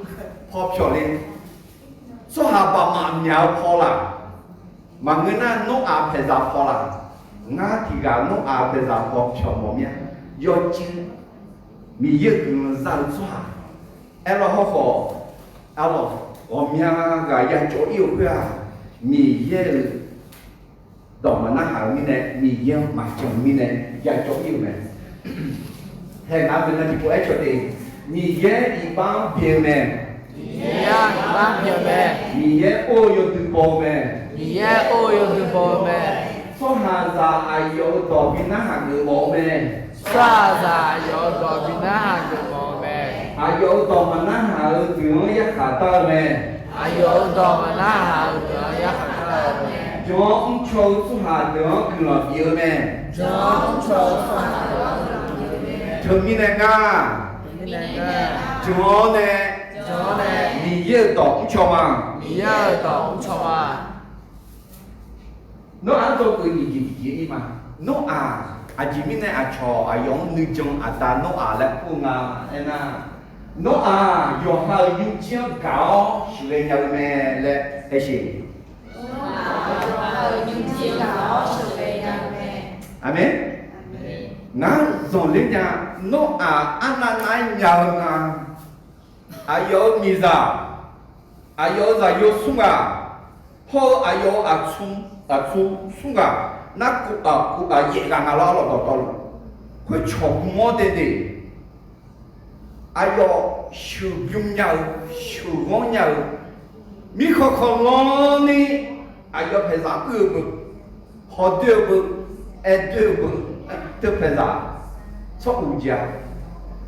paw pyawq le, tsawrhaq baqmaf myaq-eu paw laq? Maqngeur nar Nawr-aq paeqzaq paw laq? Ngar tiq ghaq Nawr-aq paeqzaq paw pyawq mawf mir-a. Yawcuiv Miqyaer-euq guiqlanq za-eu tsawrhaq, aerlawq hawrkhawf, arlawq, ghawqmya ghaq yacawv ir-eu khoer-aq, Miqyaer-euq dawq maqnarhaq-eu mirnae, Miqyaer-anr maqjan-eu mirnae yacawv ir-eu mae. Hae, ngaq-anr guiqlanq tiqpov aer cawq de. Miqyaer iqbax-anr byae-eu mae. Miqyaer iqbax-anr byae-eu mae. Miqyaer or-eu yawdui baw-eu mae. Miqyaer or-eu yawdui baw-eu mae. Tsawrhaqzaq aqyawf-euq dawq bi narhaq geuf mawf-eu mae. Tsawrhaqzaq aqyawf-euq dawq bi narhaq geuf mawf-eu mae. Aqyawf-euq dawq maqnarhaq-eu deuq-anr yarkhaq dar-eu mae. Aqyawf-euq dawq maqnarhaq-eu deuq-anr yarkhaq dar-eu mae. Jan-awr mrcaw-eu tsawrhaq deuq-anr guiqlanq bif-eu mae. Jan-awr mrcaw-eu tsawrhaq deuq-anr guiqlanq bif-eu mae. Teumirnae ngar, jan-awr nae, jan-awr nae, Miqyaer-euq dawq mrcaw ma. Miqyaer-euq dawq mrcaw ma. Nawr-aq-anr dawrgeuf nyiq jeq tiqjeq ir ma. Nawr-aq, aqjeq mirnae aqcawq aqyawf-anr nuijan aqda Nawr-aq laer kur nga aernar, Nawr-aq yawqha-euq nymrjir-anr gaq-awr sheuqghae nya-eu mae laer aer sheq. Aqmeq. Ngar zanqler nya, Nawr-aq arnavnav-aer nya-eu nga. Aqyawf-euq miqzaq, aqyawf-euq zaqyo smr ghaq, hawr-eu aqyawf-euq aqtsu, aqtsu smr ghaq, nar kov, kov ghaq yaef ghaq nga lawr lawqdawq tawvluf, khoer cawq gm-awr dae de. Aqyawf sheuqbymr nya-eu, sheuqghanr nya-eu, mirkhanq khanqlanr ni aqyawf paeqzaq uir-eu beu, hawdoer-eu beu, aerdoer-eu beu, teu paeqzaq tsawrkhof jeq-a.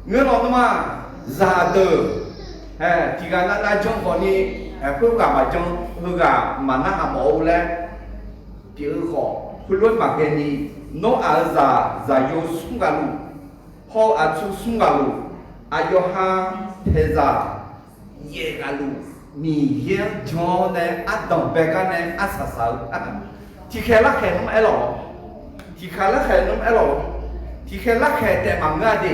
Ngeur lawq nmr-aq, zaqdeuq, hae, tiq ghaq navnav jan khawf ni, khoerghaq maqjan, heughaq maqnarhaq mawf-eu laer pyeuf-eu khawf, khoerlof-aer maqghae ni, Nawr-aq-euq zaq, zaqyo smr ghaq luf, hawr-eu aqtsu smr ghaq luf, aqyawf ha paeqzaq yaef ghaq luf, Miqyaer-anr jan-awr nae ardanq bae gar nae arsaq saq-eu, tiqkhaeq larkhaeq nmr aerlawq, tiqkhaeq larkhaeq nmr aerlawq, tiqkhaeq larkhaeq taef maqngeur-a de.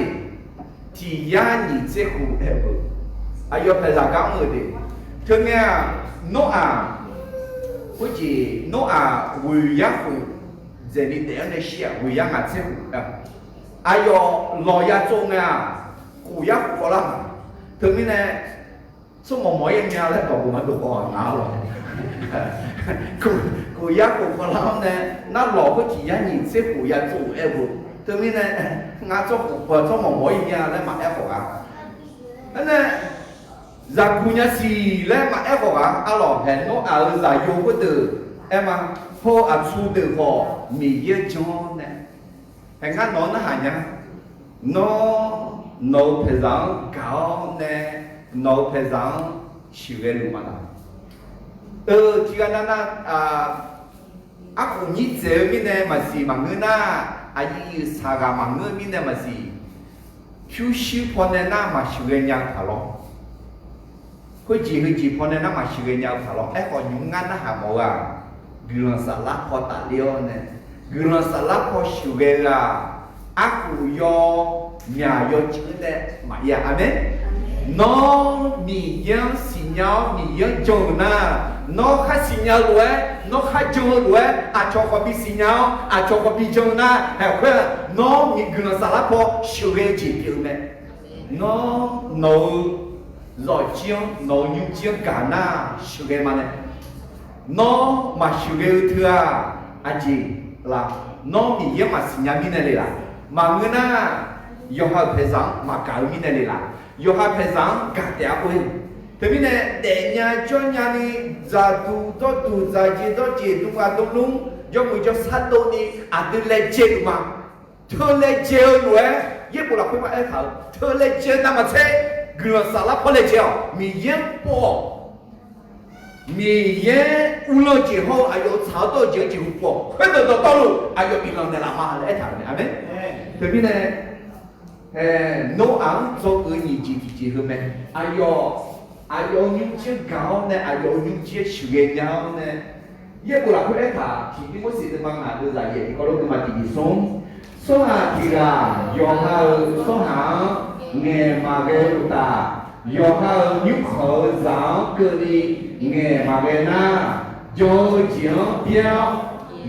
Tiq yar nyiq tser khof aer-eu, aqyawf paeqzaq gar mr-eu de. Teungae-aq, Nawr-aq, khoerjeq Nawr-aq ghoeq yar khof dzaeqni daef-anr nae shir-aq, ghoeq yar ngaq tser khof. Aqyawf lawq ya tsov ngae-aq, khof yar khof khawvlar-aq. Teumirnae tsawrmawq mawq-ir mya laer dawq bof ma dov khawf-aq nga lawq. Khof yar khof khawvlar-anr nae, nar lawq khoer tiq yar nyiq tser khof ya tsov-euq aer-eu. Teumirnae, ngar tsawrkhof, tsawrmawq mawq-ir mya laer maqaer khawf gaq. Aernae, zaqguq nya siq laer maqaer khawf gaq. Arlawq, haeq Nawr-aq-euq zaqyo khoerdeuq aer ma. Hawr-eu aqtsu deuq khawf Miqyaer-anr jan-awr nae, haeq ngar nawq-anr narhaq nya. Nawr, nawq-euq paeqzaq-anr gaq-awr nae, nawq-euq paeqzaq-anr sheuqghae luf ma laq? Eu, tiqghaq nav nar, arkhof nyir dzaeq-eu mirnae maqsiq maqngeur nar, aqyuif saqghaq maqngeur-eu mirnae maqsiq, pyurshuir pawnae nar maqsheuqghae nya-eu paq lawr. Khoerjeq heujeq pawnae nar maqsheuqghae nya-eu paq lawr. Aerkhawf, nymq-mr ngar narhaq mawf-eu-aq, guiqlanq saflar paw tafler-awr nae, guiqlanq saflar paw sheuqghae-eu-aq, arkhof yaw, myaq yaw ceuv-eu nae maqir-a. Aqmeq. Nawr Miqyaer-anr siqnya-awr Miqyaer-anr jan-euq nar, nawr khar siqnya-eu lof-aer, nawr khar jan-eu lof-aer, aqcawq khawf bisiqnya-awr aqcawq khawf bijan-eu nar, haeq khoer-aq, nawr guiqlanq saflar paw sheuqghae-eu jeq pyeuf-eu mae. Nawr nawq-eu zawqjir-anr, nawq-eu nymrjir-anr gaq nar sheuqghae ma nae. Nawr maqsheuqghae-eu teu-aq, aqjeq la? Nawr Miqyaer-anr maqsiqnya mirnae le laf? Maqngeur nar, yawqha-euq paeqzaq-anr maqgaq-eu mirnae le laf? Yawqha paeqzaq-anr gaq taef-a khoer. Teumirnae daefnya jawrnya ni, dzaqduq dawrduq, dzaqjeq dawrjeq, dmrghaq dmrlmr, jawrmuiq jawrsar dov ni aqdui laejae-euq ma. Teu laejae-eu lof-aer, Yaerbof lafkhoer ma aertaq-euq, teu laejae-eu navmaqtser guiqlanq saflar paw laejae-awq. Miqyaer-anr pov-awq. Miqyaer uvlanr-eu jeq hawr-eu aqyawf-euq tsaq-awr dawr-eu jeq-anr jeqhu pov-awq. Khoerdeuq dawqtawvluf aqyawf biflanq naeqlaf ma laer aertaq-euq mae. Aqmeq. Teumirnae, Noraq-anr dzawgeuf-eu nyiq jeq tiqjeq heu mae. Aqyawf, aqyawf-euq nymrjir-anr gaq-awr nae, aqyawf-euq nymrjir-aer sheuqghae nya-awr nae, Yaerbof lafkhoer aertaq, tiq Tirmorseq deuvma ngaq deuvzaq yaef tiqkawv lof deuvma tiq nyiq smr, tsawrhaq tiq ghaq yawqha-euq tsawrhaq-anr ngaeq maqghae uqtaf, yawqha-euq nymrkhanq-eu zaq-anr keuvni ngaeq maqghae nar, jan-eu jeq-anr byaer-awr,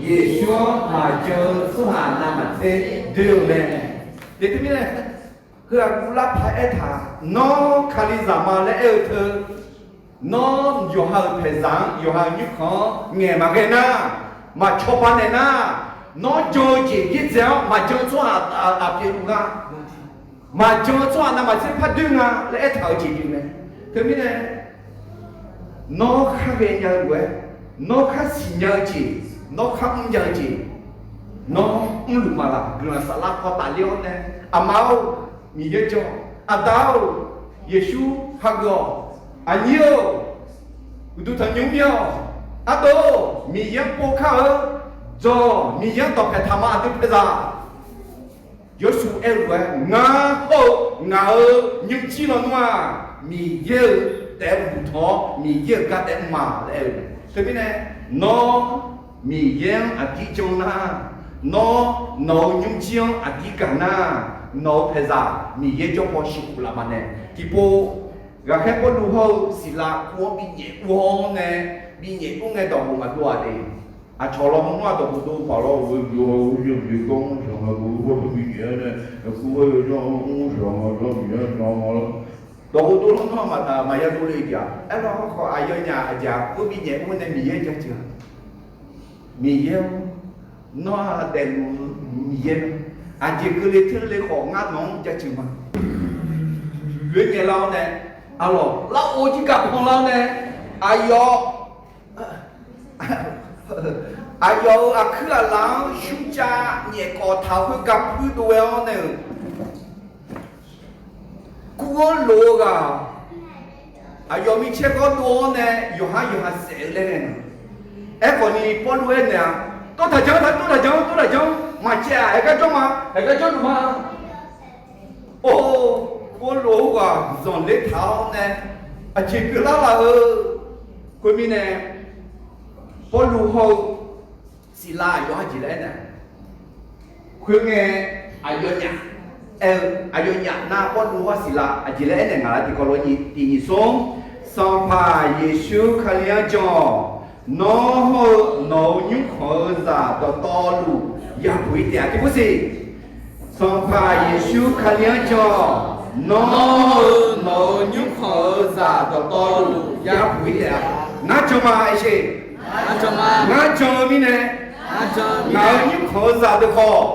Yeqsur-anr maqjan-eu tsawrhaq navmaqtser doer-eu mae. Teumirnae, heu-aq guvlar paq aertaq, nawr Kalizaq ma laer aer-eu teu, nawr yawqha-euq paeqzaq-anr, yawqha-euq nymrkhanq-anr ngaeq maqghae nar, maqcawba naeq nar, nawr jan-eu jeq byaerdzae-awr maqjan-eu tsawrhaq aqpyeuf luf nga. Maqjan-eu tsawrhaq navmaqtser par doer nga laer aertaq-eu jeq pyeuf mae. Teumirnae, nawr khar ghaenya-eu lof-aer, nawr khar siqnya-eu jeq, nawr khar mrnya-eu jeq, nawr mrluf maqlaq guiqlanq saflar paw tafler-awr nae, aqma-or, Miqyaer jan-awq. Aqda-or, Yeqsur hageuf-awq. Aqnyir-or, uqduq tanqnymr mir-awq. Ardov-or, Miqyaer-anr pov kar-eu, dzawq, Miqyaer-anr dawqpaeq taq ma aqdui paeqzaq. Yawshuif aer-eu lof-aer, ngar hawr-eu ngaq-euq nymrjir lawnmr-aq, Miqyaer-euq taef-aer uqduq tanq-awr Miqyaer-euq gar taef-aer mr ma laer aer-eu mae. Teumirnae, nawr Miqyaer-anr aqdir jan nar, nawr nawq-euq nymrjir-anr aqdir gaq nar, nawq-euq paeqzaq Miqyaer jawr paw sheuqkhof laf ma nae. Tiqpov, ghaqkhaer Pawrluv hawr-eu Siqlav kur-anr binyaef ur-awr nae, binyaef ur ngae dawqkhof maqdov-aq de. Aqcawq lawnmr-aq dawqkhof dov paq lawr-eu, dawqkhof dov lanr nar maqya dov le jeq-aq. Aerkhawf aqyawfnyaf aqjeq-aq, kur binyaef ur nae Miqyaer jaceuq-a. Miqyaer-or, nawr-aq daefluf Miqyaer mae. Aqjeq keuvle teurle khawf ngar nawq-anr jaceuq ma. Loer nyaelar-awr nae, arlawq lar-or jir gaq panlar-awr nae, aqyawf aqyawf-euq aqkuir aqlaf-anr shmrcav nyaef kawf taq-eu khoergar puir dov-aer-awr nae-euq, kur-anr lof-eu ghaq, aqyawf micaer gawr dov-awr nae yawqhar yawqha saef-eu laer ngae. Aerkhawf ni Pawrluv aernaeq-aq, tov taq janr, taq tov taq janr, tov taq janr, maqcaev-aq, haeq gar jawr ma, haeq gar jawrluf ma. Or, Pawrluv-anr ghaq zanqler taq-awr nae, aqjeq pyeuflar laf-eu. Khoermirnae, Pawrluv hawr-eu Siqlav aqyawf-anr aqjeq laer aernaeq-a. Khoerngae, aqyawfnyaf aer-eu, aqyawfnyaf nar Pawrluv hawr Siqlav aqjeq laer aernaeq ngaq lar tiqkawv lof-aer tiq nyiq smr, Sanqpaq Yeqsur Kali-anr jan-awq. Nawr hawr-eu nawq-euq nymrkhanq-eu zaq dawqtawvluf yapuq-ir taef-a. Tiq bur siq. Sanqpaq Yeqsur Kali-anr jan-awq. Nawr hawr-eu nawq-euq nymrkhanq-eu zaq dawqtawvluf yapuq-ir taef-a. Ngar jan ma, aer sher. Ngar jan-eu mirnae, ngaq-euq nymrkhanq-eu zaq deuq khawf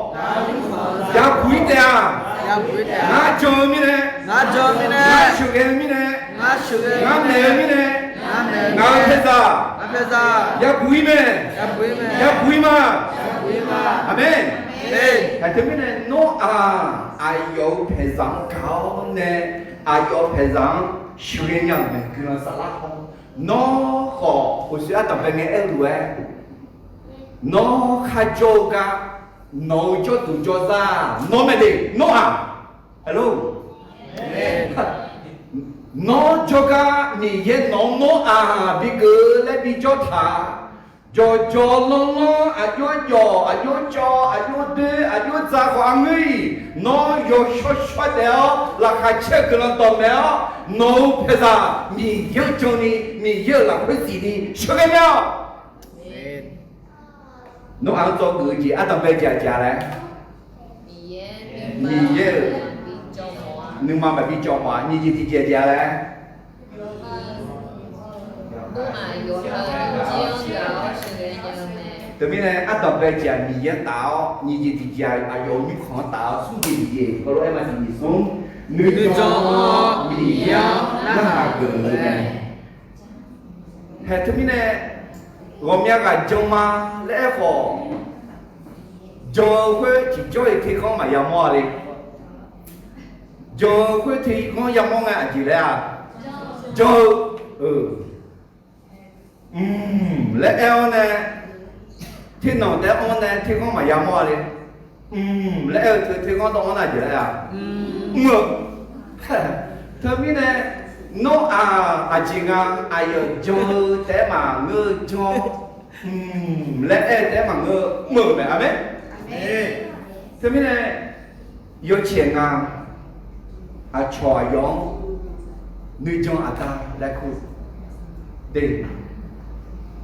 yapuq-ir taef-a. Ngar jan-eu mirnae, ngar sheuqghae-eu mirnae, ngar maeq-eu mirnae, ngaq-euq paeqzaq yapuq-ir mae. Yapuq-ir ma. Aqmeq. Aqjeq mirnae nawr-aq, aqyawf-euq paeqzaq-anr gaq-awr nae, aqyawf-euq paeqzaq-anr sheuqghae nya-euq mae. Guiqlanq saflar haw Nawr khawf uqshoe ardanqbae ngae aer-eu lof-aer, nawr kharjawr-eu gar, nawq-euq jawrduq jawrzar-aq nawr mae de, nawr-aq. Nawr jawrgar Miqyaer nawq-anr nawr-aq bikeuv laer bijawr taq-a. Jawqjawq lanrlanr aqjox jawq aqjox cawv aqjox doer aqjox dza khawf arngeur-iq, nawr yawshawr shawr taef-awr laqkhaq caer-eu guiqlanq dawqmaeq-awr, nawq-euq paeqzaq Miqyaer-anr jan ni Miqyaer-euq lafkhoer zif ni sheuqghae mae-awq. Nawr-aq-anr dzawgeuf-eu jeq ardanqbae jeq aqjeq-a laer, Miqyaer-euq nuima maqbi cawv khawf-a nyiq jeq tiqjeq aqjeq-a laer. Teumirnae ardanqbae jeq-aq Miqyaer-anr taf-awr nyiq jeq tiqjeq aqyawf-euq nymrkhanq-anr taf-awr smr jeq tiqjeq heulof-aer maqsiq nyiq smr. Nuijan-awr Miqyaer-anr narhaq geuf-eu mae. Haeq teumirnae ghawqmya ghaq jan ma laer aerkhawf, jan-eu khoer tiqjawr-iq terghanr maqya mawr-a le. Jan-eu khoer terghanr yamawr ngae aqjeq laer-a, jan-eu mq laer aer-awr nae, ternanq taef-aer anr nae terghanr maqya mawr-a le. Mq laer aer-eu teu terghanr dawv-anr nar aqjeq laer-a, mr-eu. Teumirnae nawr-aq aqjeq nga, aqyawf jan-eu taef-aer maqngeur-eu jan-awr, mq laer aer-eu taef-aer maqngeur-eu mr-euq mae. Aqmeq. Teumirnae yawcaeq nga, aqcawq aqyawf-anr nuijan aqda laer kur de.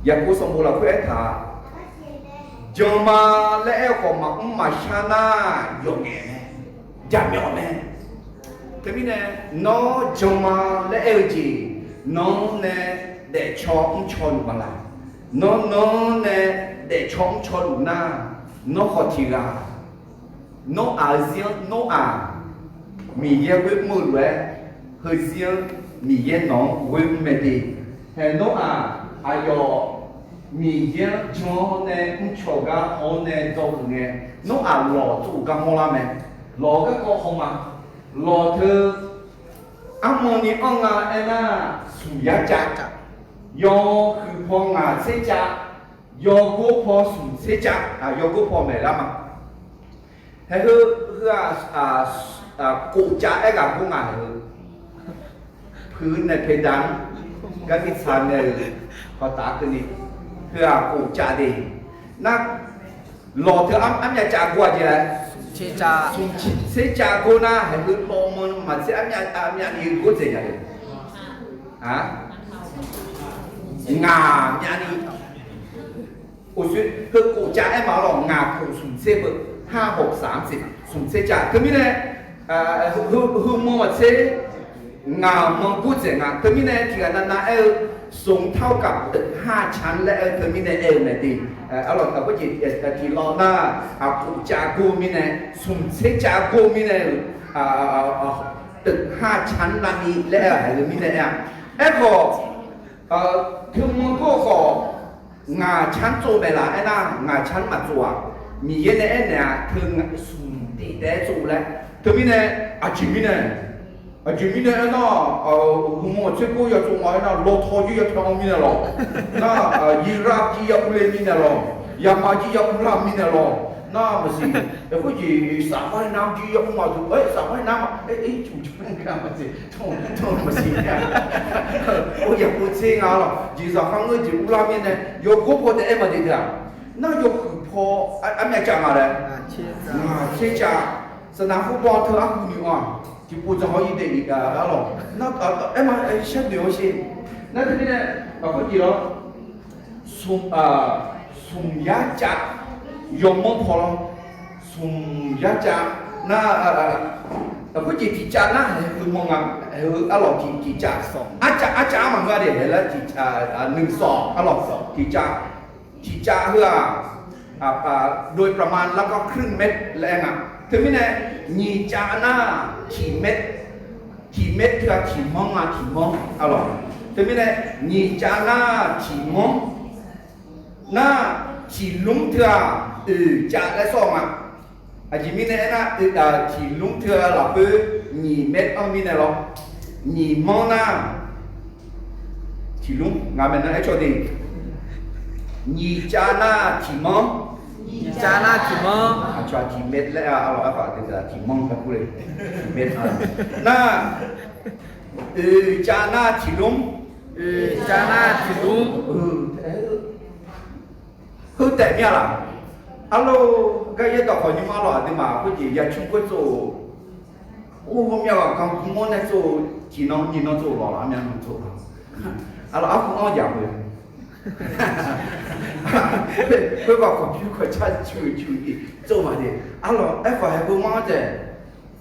Yaqkov sanqbof lafkhoer aertaq-aq, jan ma laer aer-eu khawf maqmr maqshar nar yawqngaef mae, jaqmyawf mae. Teumirnae nawr jan ma laer aer-eu jeq, nawq-anr nae daefcaw mrcaw luf ma laq? Nawr nawq-anr nae daefcaw mrcaw luf nar, nawr khawf tiq ghaq nawr-aq-eu zir-anr nawr-aq Miqyaer ghoer mr-eu lof-aer, heuzir-anr Miqyaer nawq-anr ghoer mr mae de. Haeq nawr-aq aqyawf Miqyaer-anr jan-awr nae mrcaw gar haw-awr nae dzawgeuf ngae, nawr-aq lawq tsov-euq gar mawrlar mae. Lawq-eu garkawv haw ma. Lawq teu armawni anr nga aernar, smq yar cav, yawhuiq paw ngaq tser cav, yawgor paw smq tser cav, yawgor paw maeqlar ma. Haeq heu, heu-aq, kof cav aer ghaq gor nga haeq heu. Puiq naeq paeqdaq-anr garmir tsaq nae-euq hawtaf keuvni, heu-aq kof cav de. Nar, lawq teu armyav cav gor-a jeq laer, smq tser cav gor nar, haeq heu lawq man maqtser armyav, armyavni gor dzaeq nya le. Ngaq myavni, oqsoer heu kof cav aer ma lawq, ngaq kof smq tser beu, har hawq saq-anr tser smq tser cav. Teumirnae heu man maqtser ngaq man gor dzaeq nga. Teumirnae tiq ghaq navnav aer-eu, สูงเท่ากับตึกห้าชั้น laer aer-eu teumirnae aer-eu mae de. Arlawq, khoerjeq tiqlawr nar, kof cav gor mirnae, smq tser cav gor mirnae-euq ตึกห้าชั้น navni laer aer-a, haeq heu mirnae aer-a. Aerkhawf, teumanr gor khawf ngaq ชั้น tsov-eu mae laf aernar, ngaq ชั้น maqtsov-aq. Miqyaer nae aernaeq-aq, teu smq tiq taef-aer tsov laer. Teumirnae aqjeq mirnae, aqjeq mirnae aernar, hmq-anr tser gor ya tsov nga aernar, lawtaw jir ya taw-anr mirnae lawq. Nar, yirav jir ya urle mirnae lawq. Yamaf jir ya urlar mirnae lawq. Nar maqsiq, khoerjeq saflar nar jir ya ur ma duq, saflar nar ma, maqsiq, maqsiq, yaqpov tser nga lawq. Jeqzaq kharngeur jeq urlar mirnae yawgor paw taef-aer maqdaef deuq-aq. Nar yawhuiq paw armyav cav nga laer, ngaq tser cav. Saqnaq khoerbaw teu arhuini anr-aq, tiqpov dzanq hawr-ir daef-ir-a lawq. Nar, aer ma, sharnoeq-awr sher. Nar teumirnae, khoerjeq lawr, smq yar cav, yawmanr paw lawr, smq yar cav. Nar, khoerjeq tiq cav nar haeq heu man nga, haeq heu arlawq tiq cav, arcav arcav-anr maqngeur de, haeq laer tiq, nuisawq arlawq tiq cav, tiq cav heu-aq, โดยประมาณ แล้วก็ครึ่งเมตร laer aer nga. Teumirnae nyiq cav nar tiq เมตร, tiq เมตร teu-aq tiq manr nga, tiq manr arlawq. Teumirnae nyiq cav nar tiq manr nar, tiq lmr teu-aq oeq cav laer sawr-eu ma. Aqjeq mirnae aernar, tiq lmr teu-aq lafkhoer nyiq เมตร anr mirnae lawr, nyiq manr nar tiqlmr, ngaq maeqnan aercawq de. Nyiq cav nar tiqmanr. Nyiq cav nar tiqmanr. Aqcawq tiqmaer laer-a, arlawq arfaq deuq tiqmanr gar kur le. Tiqmaer nar, oeq cav nar tiqlmr. Oeq cav nar tiqlmr. Heu taef mir-a laq? Arlawq, gar yaerdawq khawf nymr-a lawq, aqduimaf khoerjeq yacmr khoer tsov-euq, or, hawmya ghaq ganr gmr-awr nae tsov-eu, tiqnan nyiqnan tsov-euq lawq, armyav nan tsov-eu. Arlawq, arhu-anr jaq-eu Khoerghaq khawf pyur khawf car cuiq cuiq-iq tsov-eu maqde. Arlawq, aerkhawf haeq beumar-anr taef,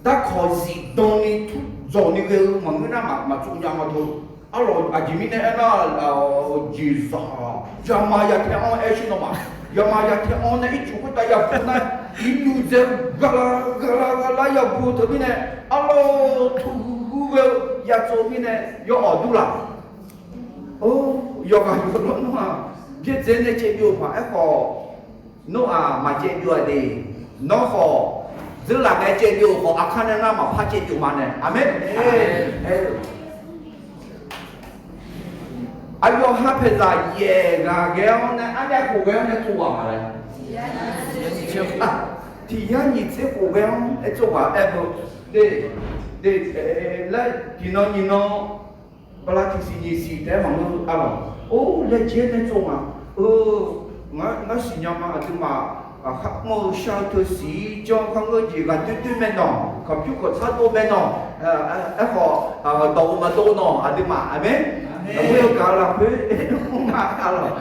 darkawq zifdan ni tmr dzawq ni ghae-eu maqngeur nar maqtsov nya ma deu. Arlawq, aqjeq mirnae aernar, jeqzaq yama ya tae-anr aer shir nawmaf, yama ya tae-anr nae ircuf khoertav ya pu nar, iqnymr dzae-eu ghaqla ghaqla ghaqla ya pu-eu teu mirnae, arlawq, tuqhuiq ghae-eu ya tsov mirnae, yawawq dur laq. Or, yawqghaq yawqlawr nawr-aq, byaerdzae nae caevbyov-eu paq aerkhawf, nawr-aq maqcaevbyov-a de. Nawr khawf, dzeurlaf ngae caevbyov-euq khawf, aqkar nae nar maqpar caevbyov ma nae. Aqmeq. Aqyawf ha paeqzaq yaeq ghaq ghae-awr nae armyav khof ghae-awr nae tsov ghaq ma laer. Tiq yar nyiq tser khof ghae-anr aer tsov ghaq aer beu. De, de, laer tiqnan nyiqnan bala tiqsiq nyiqsiq taef-aer maqngeur-eu arlawq. Or, laejae nae tsov ma. Eu, ngar siqnya ma aqduimaf, kharmr-eu shar-eu teu siq-ir janr kharngeur jeq ghaqdoer doer mae nawq, kawqpyur kawqtsar dov mae nawq. Aerkhawf, dawq-eu maqdov nawq aqduimaf, aqmeq. Aqghoer-eu gaq-eu lafkhoer mr ma arlawq.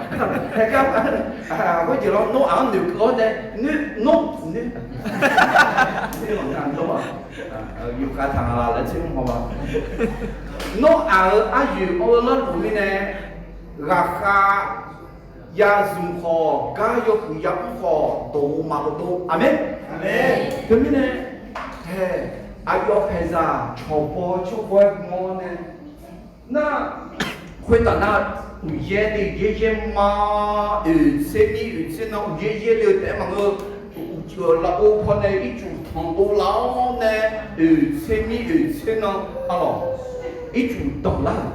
Haegar, khoerjeq lawr nawr-aq-anr noeqkeuv-awr nae, noer, nawr, noer, nawr-aq, yufkhav taq nga la laer tser mr haw ma. Nawr-aq-euq aryoeq-anr-eu larluf mirnae, ghaqkhav ya zmq khawf, gar yawhuiq ya mr khawf, dawq-eu maqdov. Aqmeq. Teumirnae, hae, aqyawf paeqzaq cawqbaw cawqbaw-aer gm-awr nae, nar, khoertav nar, uqyaer le yaeryaer ma, oeq tser mir oeq tser nan uqyaer yaer le-eu taef-aer maqngeur. Uqcif-euq lafov pawnae ircuf tanqdov lar-awr nae, oeq tser mir oeq tser nan arlawq, ircuf danqlar-euq.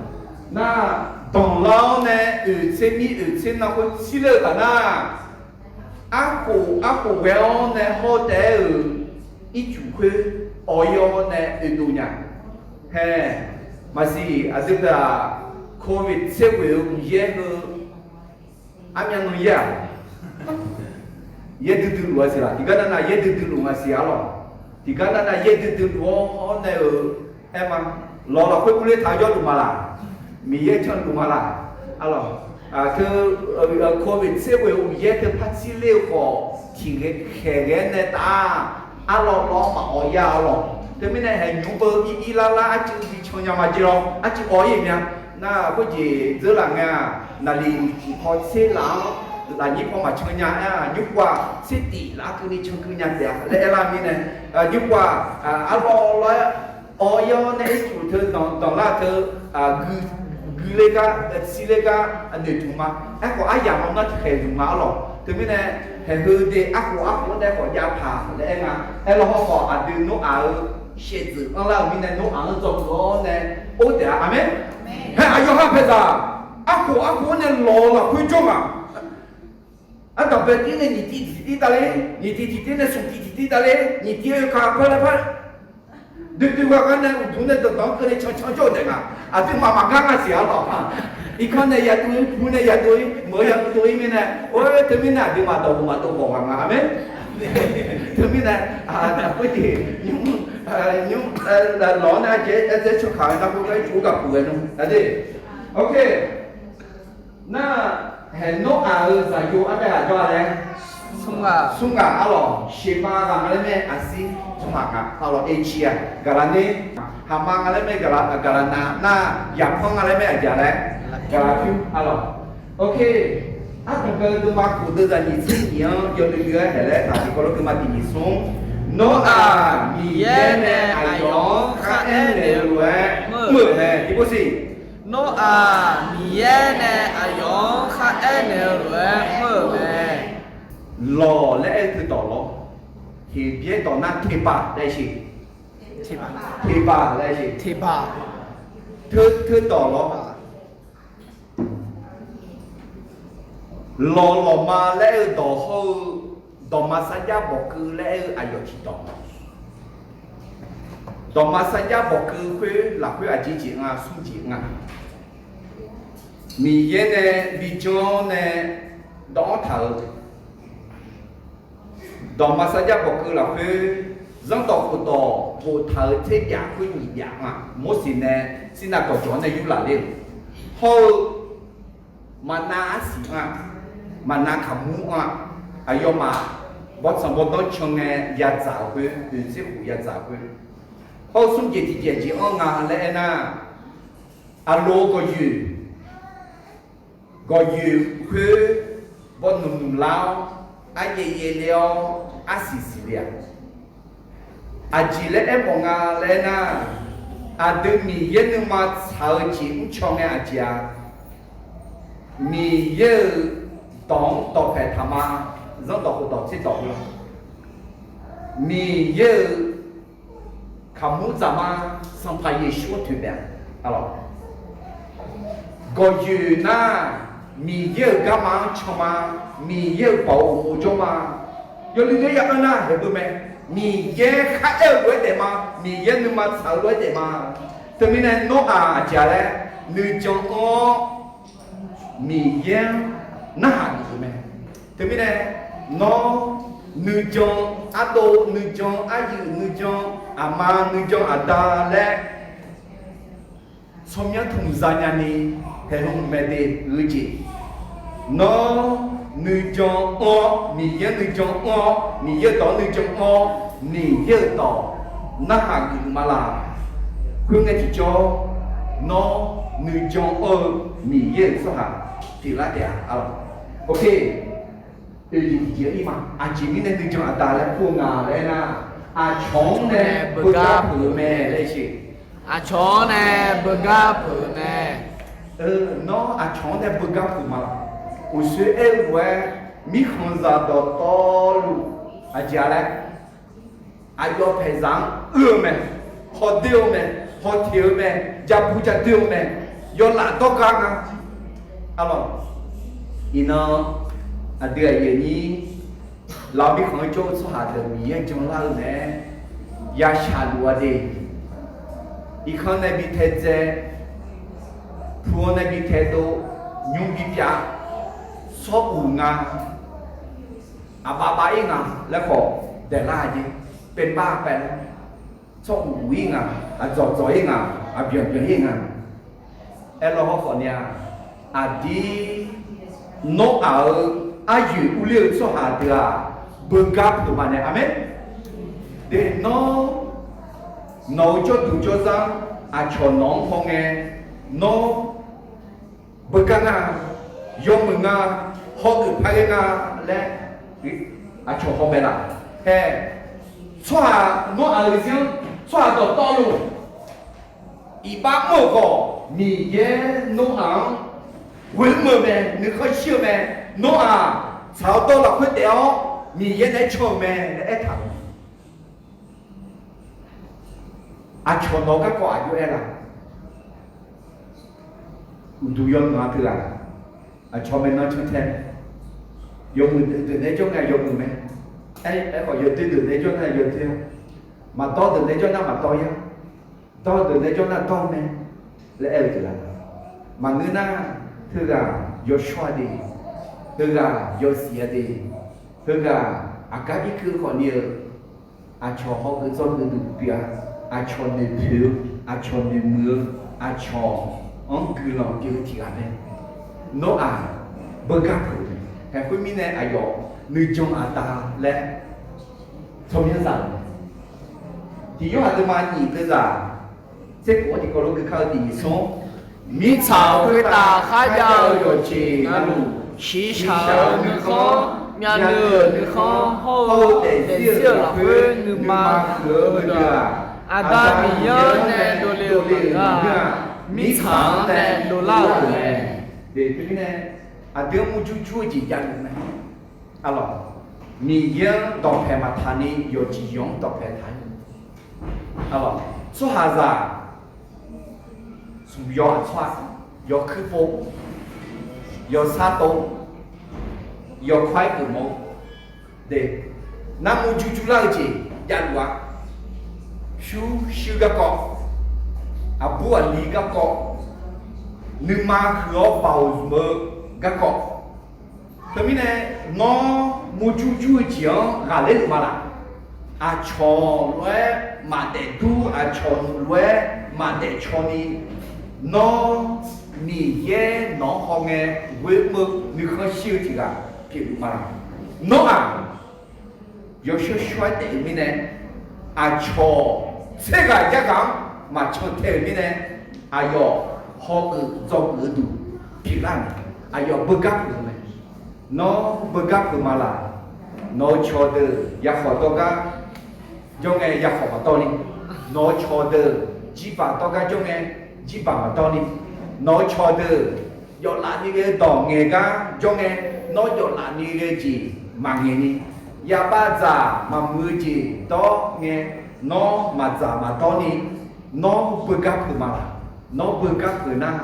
Nar, danqlar-awr nae oeq tser mir oeq tser nan khoer tsirler-eu taf nar, arkhof arkhof ghae-awr nae hawr taef-aer-euq ircuf khoer awq-ir-awr nae oedov nya. Hae, maqsiq aqdui pyeuf-aq, covid tser ghoeq-eu uqyaer heu, armyav nan yaer-aq, yaer duidui luf-a siq laq? Tiqgar navnav yaer duidui luf nga siq arlawq. Tiqgar navnav yaer duidui luf-awr hawr nae-euq aer ma. Lawq lafkhoer urler taq-eu jawrluf ma laq? Miqyaer canluf ma laq? Arlawq, teu, covid tser ghoeq-eu uqyaer teu par tsir ler-eu khawf, tiqkhaeq ghae-aer nae taf-a. Arlawq lawr maqawq ya arlawq. Teumirnae haeq nymr beu ir ir lar lar arcuiv bi can nya ma jeq lawr, arcuiv awq-ir mya. Nar khoerjeq dzeurlaf ngae-aq, naqliq uqcif paw tser laf-anr lafnyir paw maqcan nya-aer-aq, nymrpov-aq tser tif laf-anr keuvni can keuv nya taef-a laer aerlar mirnae, nymrpov-aq, arlawr lawr-aer awq-ir-awr nae ircuf teu danqlar teu, gui ler gar, tsir ler gar noeqtmq ma. Aerkhawf aryamq-anr nar tiqkhaeq zmq ma arlawq. Teumirnae, haeq heu de arkhof arkhof-anr nae khawf jav paq laer aer nga. Aerlawr hawr khawf aqdui nawr-aq-euq shaevdzeuf anrlar-euq mirnae nawr-aq-anr dzawgeuf-awr nae or taef-a. Aqmeq. Hae, aqyawf ha paeqzaq, arkhof arkhof-anr nae lawq-eu lafkhoer jawr nga. Ardanqbae tir nae nyiq tiv tiq tiv davler, nyiq tiv tiq tiv nae smq tiv tiq tiv davler, nyiq tiv oeka par laer par, duidui ghaq gar nae uqduq nae danqdanq-anr keuvni cancan jawr-eu taef nga. Aqduimaf maqgar nga siq arlawq. Irkanr nae yadov-ir, pu nae yadov-ir, meuq-eu yadov-ir mirnae, or teumirnae aqduimaf dawqhuq maqdov khawf ghaq nga. Aqmeq. Teumirnae, khoerjeq nymr, nymr, lawq-anr nae ardzaer, ardzaer cankaq-eu nar khoergar ircuf-anr gaq puq ghae nmr aqde. Ok. Nar, haeq nawr-aq-euq zaqyo ardaef ghaq jawr-a laer, smr ghaq arlawq, sheuqma ghaq nga laer mae aqsir, tsawrhaq ghaq arlawq, eciq-aq gaqlaq ner, haqma nga laer mae gaqlaq nav, nar, yaqpanr nga laer mae aqjaq laer, gaqlaq pyur arlawq. Ok. Ardanqbae-eu deuvma khof deuvzaq nyiq tser nyiq-anr yawdoer doer-aer haeq laer taq tiqkawv lof deuvma tiq nyiq smr. Nawr-aq Miqyaer nae aqyawf-anr kharaer naeq-eu lof-aer mr-euq mae. Tiqpov siq. Nawr-aq Miqyaer nae aqyawf-anr kharaer naeq-eu lof-aer mr-euq mae. Lawq laer aer-eu teudawq lawr, Heqbyaer dawq nar teqbaq laer siq. Teqbaq laer siq. Teqbaq. Teu, teudawq lawr. Lawq lawqma laer aer-eu dawq hawr-eu, dawqma sarjax bawqkeuv laer aer-eu aqyawf tiqdawq. Dawqma sarjax bawqkeuv khoer lafkhoer aqjeq jeq nga, smr jeq nga. Miqyaer nae bijan-awr nae dawv-anr taq-euq dawqma sarjax bawqkeuv lafkhoer, zanrdawq khofdawq boftaq-euq tser byaf khoer nyiq byaf nga. Morseq nae Sirnav gawqjawq-anr nae yurlaf ler-euq hawr-eu, maqnav arsiq anr-aq, maqnav kaqmur anr-aq, aqyawfmaf bawrtsanq bawrdanr can ngae yadzaq-euq khoer, oeq tser khof yadzaq-euq khoer, hawr-eu smr jeq tiqjeq jeq anr nga laer aernar, aqloq-eu gawqyoeq, gawqyoeq khoer bawrnuq nuq lar-awr, aryaev yaev ler-awr, arsiq siqle-aq, aqjeq laer aermawf nga laer aernar, aqdui Miqyaer nuima tsaq-eu jeq mrcaw ngae aqjeq-a. Miqyaer-euq dawq-anr dawqpaeq taq ma. Zanrdawq khofdawq tser dawq-eu, Miqyaer-euq kaqmur dzaq ma. Sanqpaq Yeqsur-anr toeqbaef-a. Gawqyoeq nar, Miqyaer-euq garma-anr can ma. Miqyaer-euq baoq uqmov jawr ma. Yawluiv laer ya anr nar haeq beu mae. Miqyaer kharaer-eu lof-aer daef ma. Miqyaer nuima tsaq-eu lof-aer daef ma. Teumirnae Nawr-aq aqjeq-a laer, nuijan anr-awr Miqyaer-anr narhaq geuf-eu mae. Teumirnae Nawr nuijan ardov, nuijan aryuif, nuijan aqma, nuijan aqda laer tsawrmyanr tmqza nyani haeqlmq maeqdeq-eu jeq, Nawr nuijan anr-awr, Miqyaer nuijan anr-awr, Miqyaer dawq-anr nuijan anr-awr, Miqyaer-euq dawq narhaq geuf ma laq. Khoerngae tiqjawr, Nawr nuijan anr-eu Miqyaer-euq tsawrhaq pyeuflar taef-a. Oke, oeq tiqjeq-ir ma. Aqjeq mirnae nuijan aqda laer kur-eu nga laer aernar, aqcawq-anr nae beugar peuq-eu mae laer siq. Aqcawq-anr nae beugar peuq-eu mae. Nawr aqcawq-anr nae beugar peuq ma laq. Uqshoe aer-eu lof-aer, mirkhanqzaq dawqtawvluf aqjeq-a laer, aqyawf paeqzaq-anr uir-eu mae, hawdoer-eu mae, hawteq-eu mae, jabu jadoer-eu mae, yawlaf dawrgar nga. Arlawq, iqnan aqdui aqyuif aqnyir, laf-eu mirkhanq-anr jawr-eu tsawrhaq deuq Miqyaer janlar-eu mae. Yashaq luf-a de. Irkanr nae bi taedzae, pu-anr nae bi taedov, nymr bi pyav, tsawr uq nga, aqbav bav-ir nga laer khawf daeqlar-a jeq, paebar paelar, tsawr uq uq-ir nga, aqdzawq dzawq-ir nga, aqbyanq byanq-ir nga. Aerlaw hawr khawf ni-a, aqdir Nawr-aq-euq aryoeq urler-eu tsawrhaq deuq-aq, beugar peuq ma nae. Aqmeq. De, Nawr, nawq-euq jawrduq jawrzar aqcawq nawq-anr hawngae, Nawr beugar nga, yawmuiq nga, hawgeuf paq ghae nga laer aqcawq hawmae laf. Hae, tsawrhaq Nawr-aq-euq zir-anr tsawrhaq dawqtawvluf iqbax mr-euq khawf, Miqyaer Nawr-aq-anr ghoe mr-eu mae, nuikhanr shir-eu mae. Nawr-aq tsaq-awr dawr lafkhoer daef-awr Miqyaer naeq-aer can-euq mae laer aertaq-euq. Aqcawq nawq-eu garkawv aqjox aer laf? Uqduq yawmuiq-a teughaq, aqcawq maeqnan cantae, yawmuiq deuq deuq naeq-aer jawr ngae yawmuiq mae. Aer, aerkhawf yawdoer deuq naeq-aer jawr nar yawdoer-a, maqdawr deuq naeq-aer jawr nar maqdawr-ir-a, dawr deuq naeq-aer jawr nar dawr mae laer aer-eu deuq laf. Maqngeur nar, heughaq yawshawr-a de, heughaq yawsiq-a de, heughaq aqgar irkeuv khawf ni-eu, aqcawq hawgeuf dzawgeuf duq pyeuf-a, aqcawq noeqpoeq-eu, aqcawq noeqmuiq-eu, aqcawq-anr guiqlanq pyeuf-eu tiq ghaq mae. Nawr-aq beugar peuq-eu mae. Haeq khoermirnae aqyawf nuijan aqda laer tsawrmyanr zaq-euq mae. Tiq Yorhaq deuvma nyiq deuvzaq tser khof-anr tiqkawv lof gui kar-eu tiq nyiq smr-anr, mirtsaq-euq khoertav kharjav-eu yawqjeq navluf, shiqshaq-euq nuikhanr, myavnuiv-euq nuikhanr hawr-eu daefzir-euq lafkhoer nuima huiq-eu heudeuq-aq, Aqda Miqyaer-anr nae dovle-euq maqngeur-aq, mirtsaq-anr nae dovlar-euq mae. Aqdui-anr murjur jur-eu jeq javluf mae. Arlawq, Miqyaer-anr dawqpaeq maqtaq ni yawqjeq yawq-anr dawqpaeq taq-ir. Arlawq, tsawrhaqzaq smq yaw aqtsawr-aq, yawkuir pov, yawsar tov, yawkawr-aer geufmawf-eu de. Narmur jurjur lar-eu jeq javluf-a. Pyurshuir garkawv, aqbur aqli garkawv, nuima huiq-awr baoq zmq-eu garkawv. Teumirnae, nawr murjur jur-eu jeq-anr ghaqler luf ma laq? Aqcawq lof-aer maqdaef dur, aqcawq lof-aer maqdaef caw ni, nawr Miqyaer nawq-anr hawngae ghoer mr-eu nuikhanr shir-eu tiq ghaq pyeufluf ma laq? Nawr-aq, yawshawr shawr-aer taef-eu mirnae, aqcawq tser ghaq yar ghaq-anr maqcan tae-euq mirnae, aqyawf hawgeuf dzawgeuf-eu duq pyeuflar-euq mae. Aqyawf beugar peuq-eu mae. Nawr beugar peuq ma laq? Nawq-eu cawqdeuq yakhawf dawrgar jawr ngae, yakhawf maqdawr ni, nawq-eu cawqdeuq jirbaq dawrgar jawr ngae, jirbaq maqdawr ni, nawq-eu cawqdeuq yawflaf ni ghae-eu dawq ngaeq gar jawr ngae, nawr yawflaf ni ghae-eu jeq maqngaeq ni, yaqbav dzaq maqmuiq-eu jeq dawr ngae, nawr maqdzaq maqdawr ni, nawr beugar peuq ma laq? Nawr beugar peuq nar,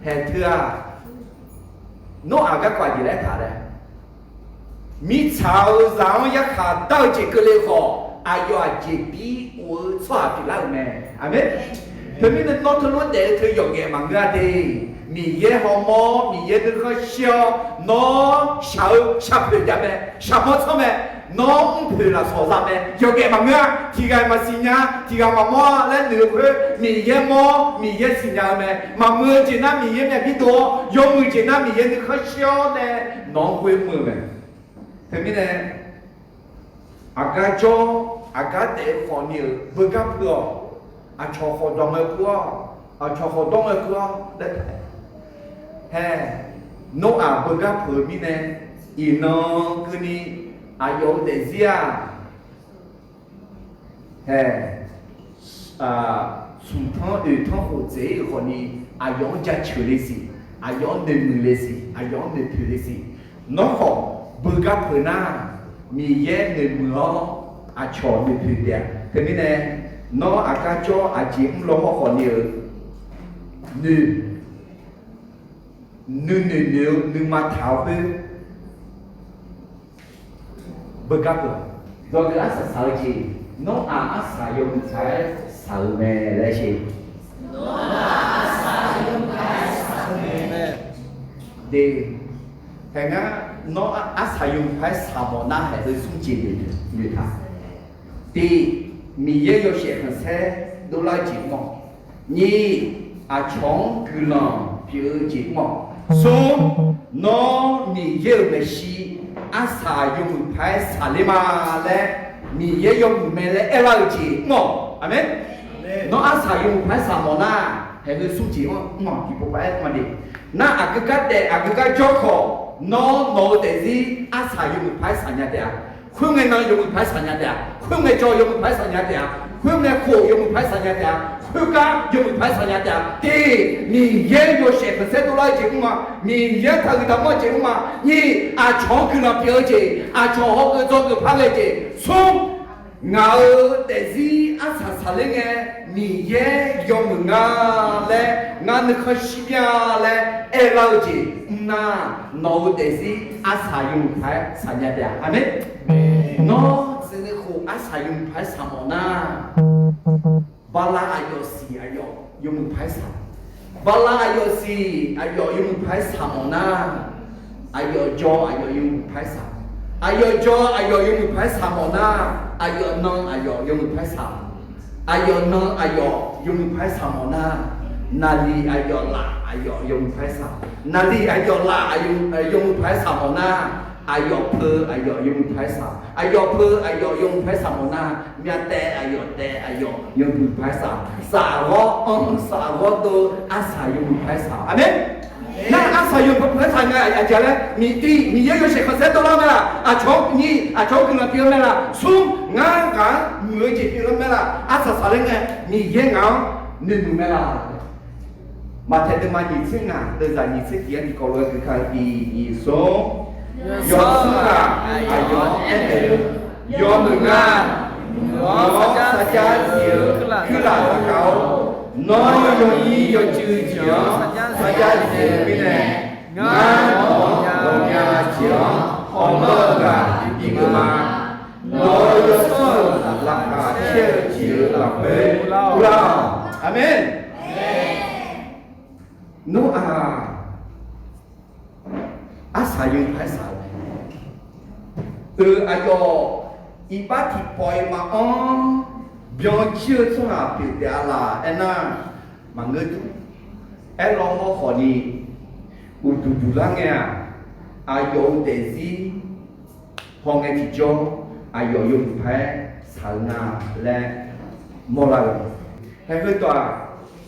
haeq teu-aq, nawr aqgar kawv aqjeq laer taq laer, mirtsaq-euq zaq-anr yarkhaq dar-eu jeq keuvle khawf, aqyawf aqjeq bir of-eu tsawrhaq pyeuflar-euq mae. Aqmeq. Teumirnae nawr teulof daef-eu teu yawqngaef maqngeur-a de. Miqyaer hawmawr, Miqyaer nuikhanr shir-awr, nawr shaq-eu shaqpoeq jav mae, shaqmawr tsanr mae, nawr mrpoeq lafsawq za mae, yawqngaef maqngeur-a. Tiq ghaq maqsiqnya, tiq ghaq maqmawr-a laer noeq-eu khoer, Miqyaer mawr, Miqyaer siqnya-eu mae. Maqmuiq-eu jeq nar Miqyaer myavbir dov-awr, yawmuiq jeq nar Miqyaer nuikhanr shir-awr nae nawq-anr ghoer mr-eu mae. Teumirnae, aqgar jawr, aqgar daef-eu khawf ni-euq beugar peuq-awq. Aqcawq khawf dawq ngae kur-awr, aqcawq khawf dawr ngae kur-awr laer taq-aer, hae, Noraq beugar peuq-eu mirnae, iqnan keuvni aqyawf-euq daefzir-aq, hae, smq tanr oeq tanr khof dzaeq-ir-euq khawf ni, aqyawf-anr jaceuq le siq, aqyawf-anr noeqmuiq le siq, aqyawf-anr noeqpoeq le siq. Nawr khawf beugar peuq nar, Miqyaer noeqmuiq-awr aqcawq noeqpoeq taef-a. Teumirnae, nawr aqgar jawr aqjeq mr law hawr khawf ni-euq, noeq, nuinoeq noeq-eu nuima taq-awr khoer beugar peuq-awq. Yawqdeuq arsaq saq-eu jeq, Noraq arsaq yawmuiq paq-aer saq-eu mae laer sher. De, hae ngar, Noraq arsaq yawmuiq paq-aer saq mawf nar haeq heu smr jeq noeqtaq. Tiq, Miqyaer yawshaef khanqsaer dovlar-eu jeq mr-awq. Nyiq, aqcawq-anr guiqlanq pyeuf-eu jeq mr-awq. Smr, Nawr Miqyaer-euq maeqshi arsaq yawmuiq paq-aer saqler ma laer, Miqyaer yawmuiq mae laer aerlar-eu jeq mr-awq. Aqmeq. Nawr arsaq yawmuiq paq-aer saq mawf nar, haeq heu smr jeq mr-awq. Tiqpov paq-aer maqle. Nar aqgeu gar daef aqgeu gar jawr khawf, nawr nawq-eu daefzir arsaq yawmuiq paq-aer saqnya taef-a. Khoerngae nan yawmuiq paq-aer saqnya taef-a. Khoerngae jawr yawmuiq paq-aer saqnya taef-a. Khoerngae khof yawmuiq paq-aer saqnya taef-a. Khoergar yawmuiq paq-aer saqnya taef-a. Tiq, Miqyaer yawshaef khanqsaer dovlar-eu jeq mr-a. Miqyaer taqhuiq taqmawr-eu jeq mr-a. Nyiq, aqcawq-anr guiqlanq pyeuf-eu jeq, aqcawq hawgeuf dzawgeuf par ghae jeq. Smr, ngaq-euq daefzir arsaq saqler ngae, Miqyaer yawmuiq nga laer ngar nuikhanr shir bya laer aerlar-eu jeq mr nar, nawq-euq daefzir arsaq yawmuiq paq-aer saqnya taef-a. Aqmeq. Nawr tsuif nuikhof arsaq yawmuiq paq-aer saq mawf nar, bala aqyawf siq aqyawf yawmuiq paq-aer saq. Bala aqyawf siq aqyawf yawmuiq paq-aer saq mawf nar, aqyawf jawr aqyawf yawmuiq paq-aer saq. Aqyawf jawr aqyawf yawmuiq paq-aer saq mawf nar, aqyawf nan aqyawf yawmuiq paq-aer saq. Aqyawf nan aqyawf yawmuiq paq-aer saq mawf nar, naqliq aqyawf laf aqyawf yawmuiq paq-aer saq. Naqliq aqyawf laf aqyawf yawmuiq paq-aer saq mawf nar, aqyawf peu aqyawf yawmuiq paq-aer saq. Aqyawf peu aqyawf yawmuiq paq-aer saq mawf nar, myavtaev aqyawf taev aqyawf yawmuiq paq-aer saq. Safghawr anr safghawr dov arsaq yawmuiq paq-aer saq. Aqmeq. Nar arsaq yawmuiq paq-aer saq nga aqjeq laer, Miqyaer yawshaef khanqsaer dovlar mae laf? Aqcawq-anr nyiq, aqcawq-anr guiqlanq pyeuf-eu mae laf? Smr, ngar ngaq-anr muiq-eu jeq pyeuf-eu mae laf? Arsaq saqler ngae, Miqyaer ngaq-anr noeqmuiq mae laf? Maqtaeq deuvma nyiq tser ngaq, deuvzaq nyiq tser tiq-anr tiqkawv lof-aer gui ka-eu tiq nyiq smr. Yawsanr ghaq aqyawf-anr aernaeq-eu, yawmuiq nga, nawq-anr sarjax zif-eu kuirlaf taqgaq-awr, nawr yawnyir yawjuiv jeq-anr sarjax zif-eu mirnae, ngar nawq-anr ghawqmya jeq-anr Awqmawr-eu ghaq bipyeuf geuf ma. Nawq-euq yawsanr-euq laqkhaq caer-eu jeq-euq lafkhoer uvlar-awq. Aqmeq. Nawr-aq, arsaq yawmuiq paer saq-eu mae. Euq aqyawf iqbax tiqpawf-iq maqanr byan jir-eu tsawrhaq pyeuf taef-a laf aernar, maqngeur dur. Aerlawr mawr khawfni, uqduq duq lar ngae-aq, aqyawf-euq daefzir hawngae tiqjawr, aqyawf yawmuiq paer saq-eu nga laer mawrlar-eu. Haeq heudawq-aq,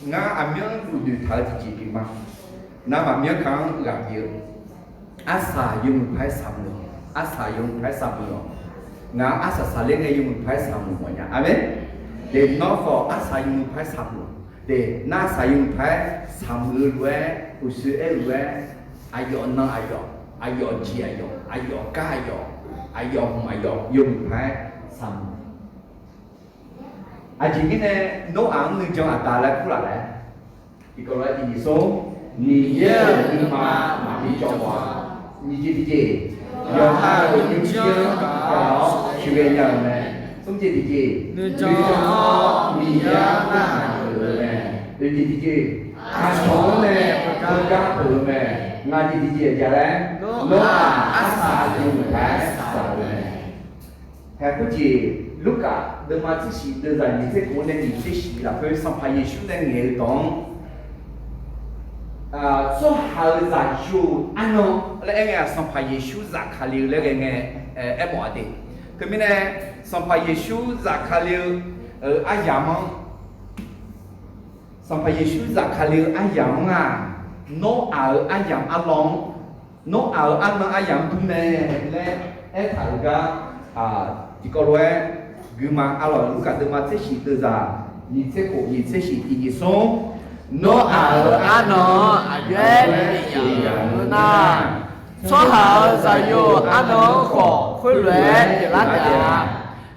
ngar aqmyanluf noeqtaq-eu tiqjeq pyeuf ma. Nar maqmyanr kaq-anr ghaq pyeuf-eu. Arsaq yawmuiq paer saqmuiq-awq. Arsaq yawmuiq paer saqmuiq-awq. Ngaq-anr arsaq saqler ngae yawmuiq paer saqmuiq mawfnya. Aqmeq. Deq nawr khawf arsaq yawmuiq paer saqmuiq-awq. Deq nar arsaq yawmuiq paer saqmuiq-eu lof-aer, uqshoe aer-eu lof-aer, aqyawf nan aqyawf, aqyawf jeq aqyawf, aqyawf gar aqyawf, aqyawf hmq aqyawf yawmuiq paer saqmuiq. Aqjeq mirnae Nawr-aq-anr nuijan aqda laer kurlaf laer, tiqkawv lof-aer tiqjeq smr, Miqyaer-euq nuima maqbi cawv mawf-a. Nyiq jeq tiqjeq, yawqha-euq nymrjir-anr gaq-awr sheuqghae nya-euq mae. Smr jeq tiqjeq, nuijan-awr Miqyaer-anr narhaq geuf-eu mae. Oeq jeq tiqjeq, aqcawq-anr nae heugar peuq-eu mae. Ngaq jeq tiqjeq aqjaq laer, Nawr-aq arsaq yawmuiq paer saq-euq mae. Haeq khoerjeq, Lurkaf deuvma tser shif deuvzaq nyiq tser khof nae nyiq tser shif lafkhoer Sanqpaq Yeqsur nae ngaeq-eu dawq-anr, tsawrhaq-euq zaqyo arnan laer aer ngae-aq, Sanqpaq Yeqsur zafkale-eu laer ghae ngae, aermawf-a de. Teumirnae, Sanqpaq Yeqsur zafkale-eu aryamq-anr, Sanqpaq Yeqsur zafkale-eu aryamq-anr-aq, Nawr-aq-euq aryamq arlawr-anr, Nawr-aq-euq arnan aryamq-anr dur mae laer aertaq-euq gar, tiqkawv lof-aer guima arlawq. Lurkaf deuvma tser shif deuvzaq nyiq tser khof nyiq tser shif tiqjeq smr, Nawr-aq-euq arnan-anr aqjox-aer bif yaf-eu nar, tsawrhaq-euq zaqyo arnan-anr khawf khoerlof-aer pyeuflar taef-a.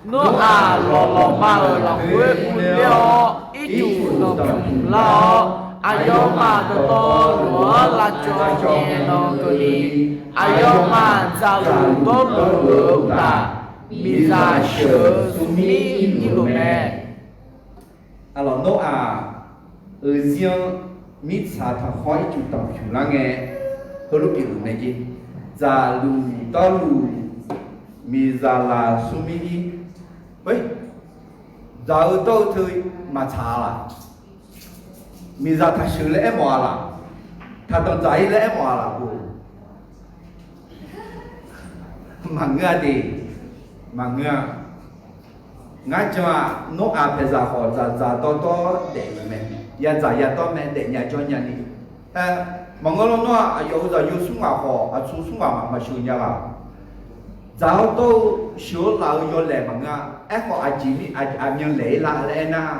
Nawr-aq lawqlawq ma-euq lafkhoer uvler-awr, ircuf danqpymq lar-awr, aqyawfmaf dawqtawvluf-anr lavcawv caev nan keuvni, aqyawfmaf dzaqluf dawrluf-eu uqtaf, miqzaq sheuq-eu smrmir irluf mae. Arlawq, Nawr-aq-euq zir-anr mirtsaq tanqkhawr ircuf danqpymq lar ngae, heulof pyeufluf mae jer. Dzaqluf dawrluf, miqzaq laf smrmir ir. Oe, dzaq-eu dawr-eu teu maqtsaq-a laq? Miqzaq taqsheuq laer aermawf-a laq? Taqdanq dzaq-ir laer aermawf-a laq? Maqngeur-a de. Maqngeur-a. Ngar jan-aq, Nawr-aq paeqzaq khawf dzaqdzaq dawrdawr daef-euq mae. Yadzaq yadawr mae, daefnya jawrnya ni. Maqngeur lawr, Nawr-aq aqyawf-euq zaqyo smr ghaq khawf aqtsu smr ghaq maqsheuq nya laq. Dzaq-awr dawr-eu sheuq-awr laf-eu yawlaeq maqngeur-a. Aerkhawf, aqjeq mir aqmyanlaeq-ir la laer aernar,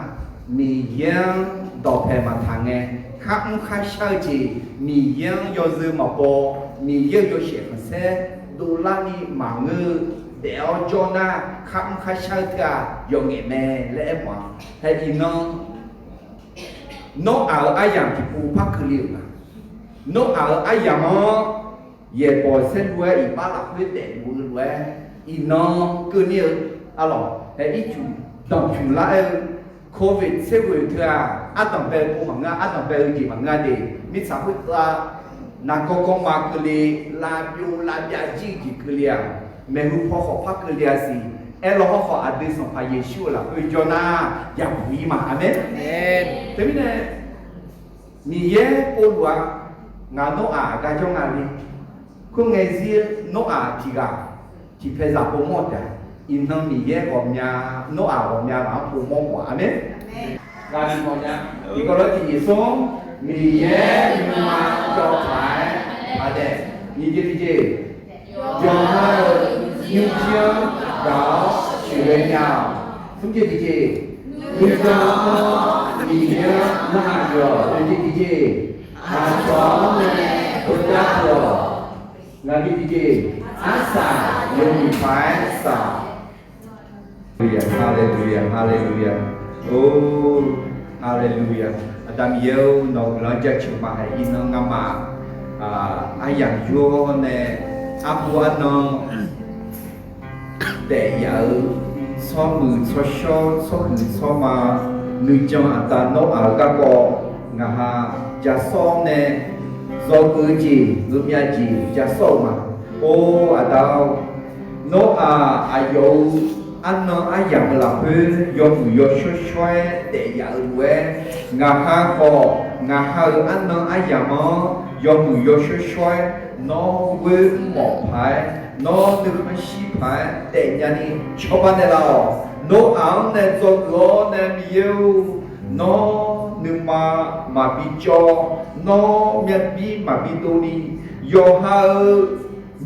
Miqyaer-anr dawqpae maqtaq ngae, kharmr kharshar-eu jeq, Miqyaer-anr yawzeu maqbaw, Miqyaer-euq yawshaef khanqsaer dovlarni maqngeur-eu daef-awr jawr nar, kharmr kharshar-eu teu-aq yawqngaef mae laer aermawf-a. Hae iqnan, Nawr-aq-euq aryamq tiqpov par keuvle-euq nga. Nawr-aq-euq aryamq-anr yaeqbawq saerlu-aer iqbax lafkhoer daefluf-eu lof-aer, iqnan keuvni-eu arlawq, hae ircuf danqpymq lar-aer-eu, Covid tser ghoeq teu-aq, ardanq bae-eu pov maqngeur-a, ardanq bae-eu jeq maqngeur-a de. Mirtsaq khoertav nargawr gawrma keuvle, lavbyov lavbyav jir-eu jeq keuvle-aq, maeqhu paw khawf par keuvle-a siq. Aerlawr hawrkhawf, aqdui Sanqpaq Yeqsur-euq lafkhoer jawr nar, yabuq-ir ma. Aqmeq. Teumirnae, Miqyaer povluf-a, ngaq Nawr-aq gar jawr nga le. Khoerngae zir Nawr-aq tiq ghaq tiqpaeq zaq povmawr-eu taef-a. Iqnan Miqyaer ghawqmya, Nawr-aq ghawqmya ghaq-anr povmawr mawf-a. Aqmeq. Ghaq tiq mawfnya. Tiqkawv lof-aer tiqjeq smr, Miqyaer nuima cawv taq-aer paq daef. Nyiq jeq tiqjeq, yawqha-euq nymrjir-anr gaq-awr sheuqghae nya-awq. Smr jeq tiqjeq, nuijan-anr Miqyaer-anr narhaq geuf-awq. Oeq jeq tiqjeq, aqcawq-anr nae beugar teu-awq. Ngaq jeq tiqjeq, arsaq yawmuiq paq-aer saq-awq. Haleluya, haleluya. Or, haleluya. Aqda Miqyaer-or, nawq-euq guiqlanq-anr jaceuq ma. Hae iqnan ngamaf aryamq yur-awr nae Arhu arnan daef yaf-eu tsawrmuiq tsawrshawr tsawrhuiq tsawrma nuijan aqda Nawr-aq-euq garkawv ngaq ha ja sawr-awr nae, dzawgeuf-eu jeq, heumyav jeq ja sawr-eu ma. Or aqda-or, Nawr-aq aqyawf-euq arnan aryamq-eu lafkhoer yawmuiq yawshawr shawr-aer daef yaf-euq lof-aer, ngaq ha khawf ngaq ha-euq arnan aryamq-anr yawmuiq yawshawr shawr-aer Nawr ghoer mrmawf paq-aer, Nawr nuikhanr shir paq-aer daefnya ni cawba naeqlaf-awq. Nawr-aq-anr nae dzawgeuf-awr nae, Miqyaer-or, Nawr nuima maqbi cawv, Nawr myavbir maqbi dovni, yawqha-euq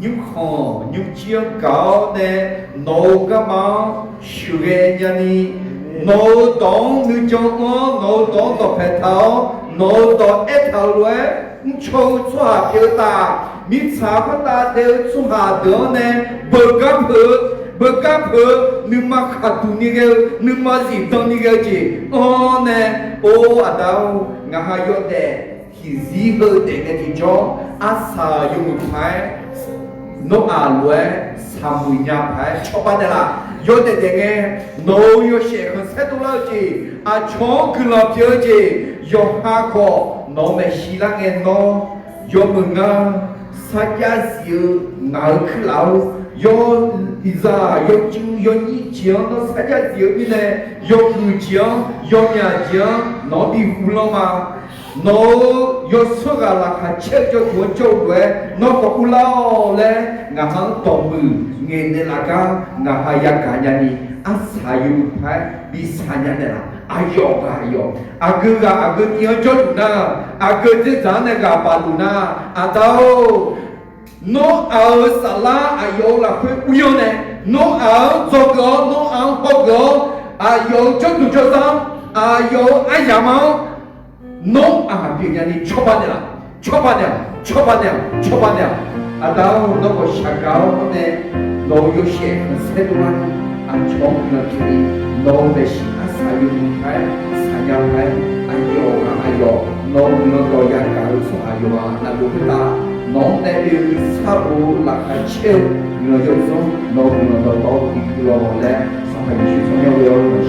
nymrkhanq nymrjir-anr gaq-awr nae, nawq-euq garma-anr sheuqghae nyani, nawq-euq dawq-anr nuijan anr-awr, nawq-euq dawq-anr dawqpae taq-awr, nawq-euq dawq aertaq-euq lof-aer mrcaw-eu tsawrhaq pyeuf-eu taf, mirtsaq khoertav daef-eu tsawrhaq deuq-anr nae beugar peuq-eu, beugar peuq-eu, nuima khaqduq ni ghae-eu, nuima zifdan ni ghae-eu jeq anr-awr nae, or aqda-or, ngaq ha yawdaef tiqzir heu daef ngae tiqjawr, arsaq yawmuiq paq-aer Nawr-aq lof-aer saqmuiq nya paq-aer cawba naeqlaf. Yawdaef daef ngae, nawq-euq yawshaef khanqsaer dovlar-eu jeq, aqcawq-anr guiqlanq pyeuf-eu jeq, yawqha khawf nawq-euq maeqshi lar ngae Nawr, yawmuiq ngar sarjax zif-eu ngaq-euq kuirlaf-or, yawzaq yawjuiv yawnyir jeq-anr Nawr sarjax zif-eu mirnae, yawmuiq jeq-anr yawmyaq jeq-anr nawq-anr bi uvlanr ma. Nawq-euq yawsanr ghaq laqkhaq caer-eu jawrduq-anr jawr-eu lof-aer Nawr khawf uvlar-awq laer, ngaq ha-anr dawqmuiq ngaeqnaeq laf gar ngaq ha yagaq nyani, arsaq yawmuiq paq-aer bi saqnya naeqlaf. Aqyawf ghaq aqyawf, aqgeu ghaq aqgeu tiv-anr jawrluf nar, aqgeu dzerdzaq-anr nae ghaq bafluf nar, aqda-or, Nawr-aq-euq saflar aqyawf-euq lafkhoer uryanr nae, Nawr-aq-anr dzawgeuf-awr, Nawr-aq-anr hawgeuf-awr, aqyawf-euq jawrduq jawrzar-anr, aqyawf-euq aryamq-anr, Nawr-aq pyeufnya ni cawba naeqlaf. Cawba naeq-awq, cawba naeq-awq, cawba naeq-awq. Aqda-or, Nawr khawf shaqgaq-awr nae, nawq-euq yawshaef khanqsaer dovlar-awr, aqcawq-anr guiqlanq pyeuf ni, nawq-euq maeqshi arsaq yawmuiq paq-aer saqnya paq-aer, aqyawf ghaq aqyawf, nawq-euq guiqlanq dawq yagaq-eu tsawrhaq yawqghaq navluf khoertav, nawq-anr nae oe-eu sar-eu laqkhaq caer-eu guiqlanq yawdzanr, nawq-euq guiqlanq dawqtawvluf bi guiqlanq laer, Sanqpaq Yeqsur tsawrmyanr ghoe-awr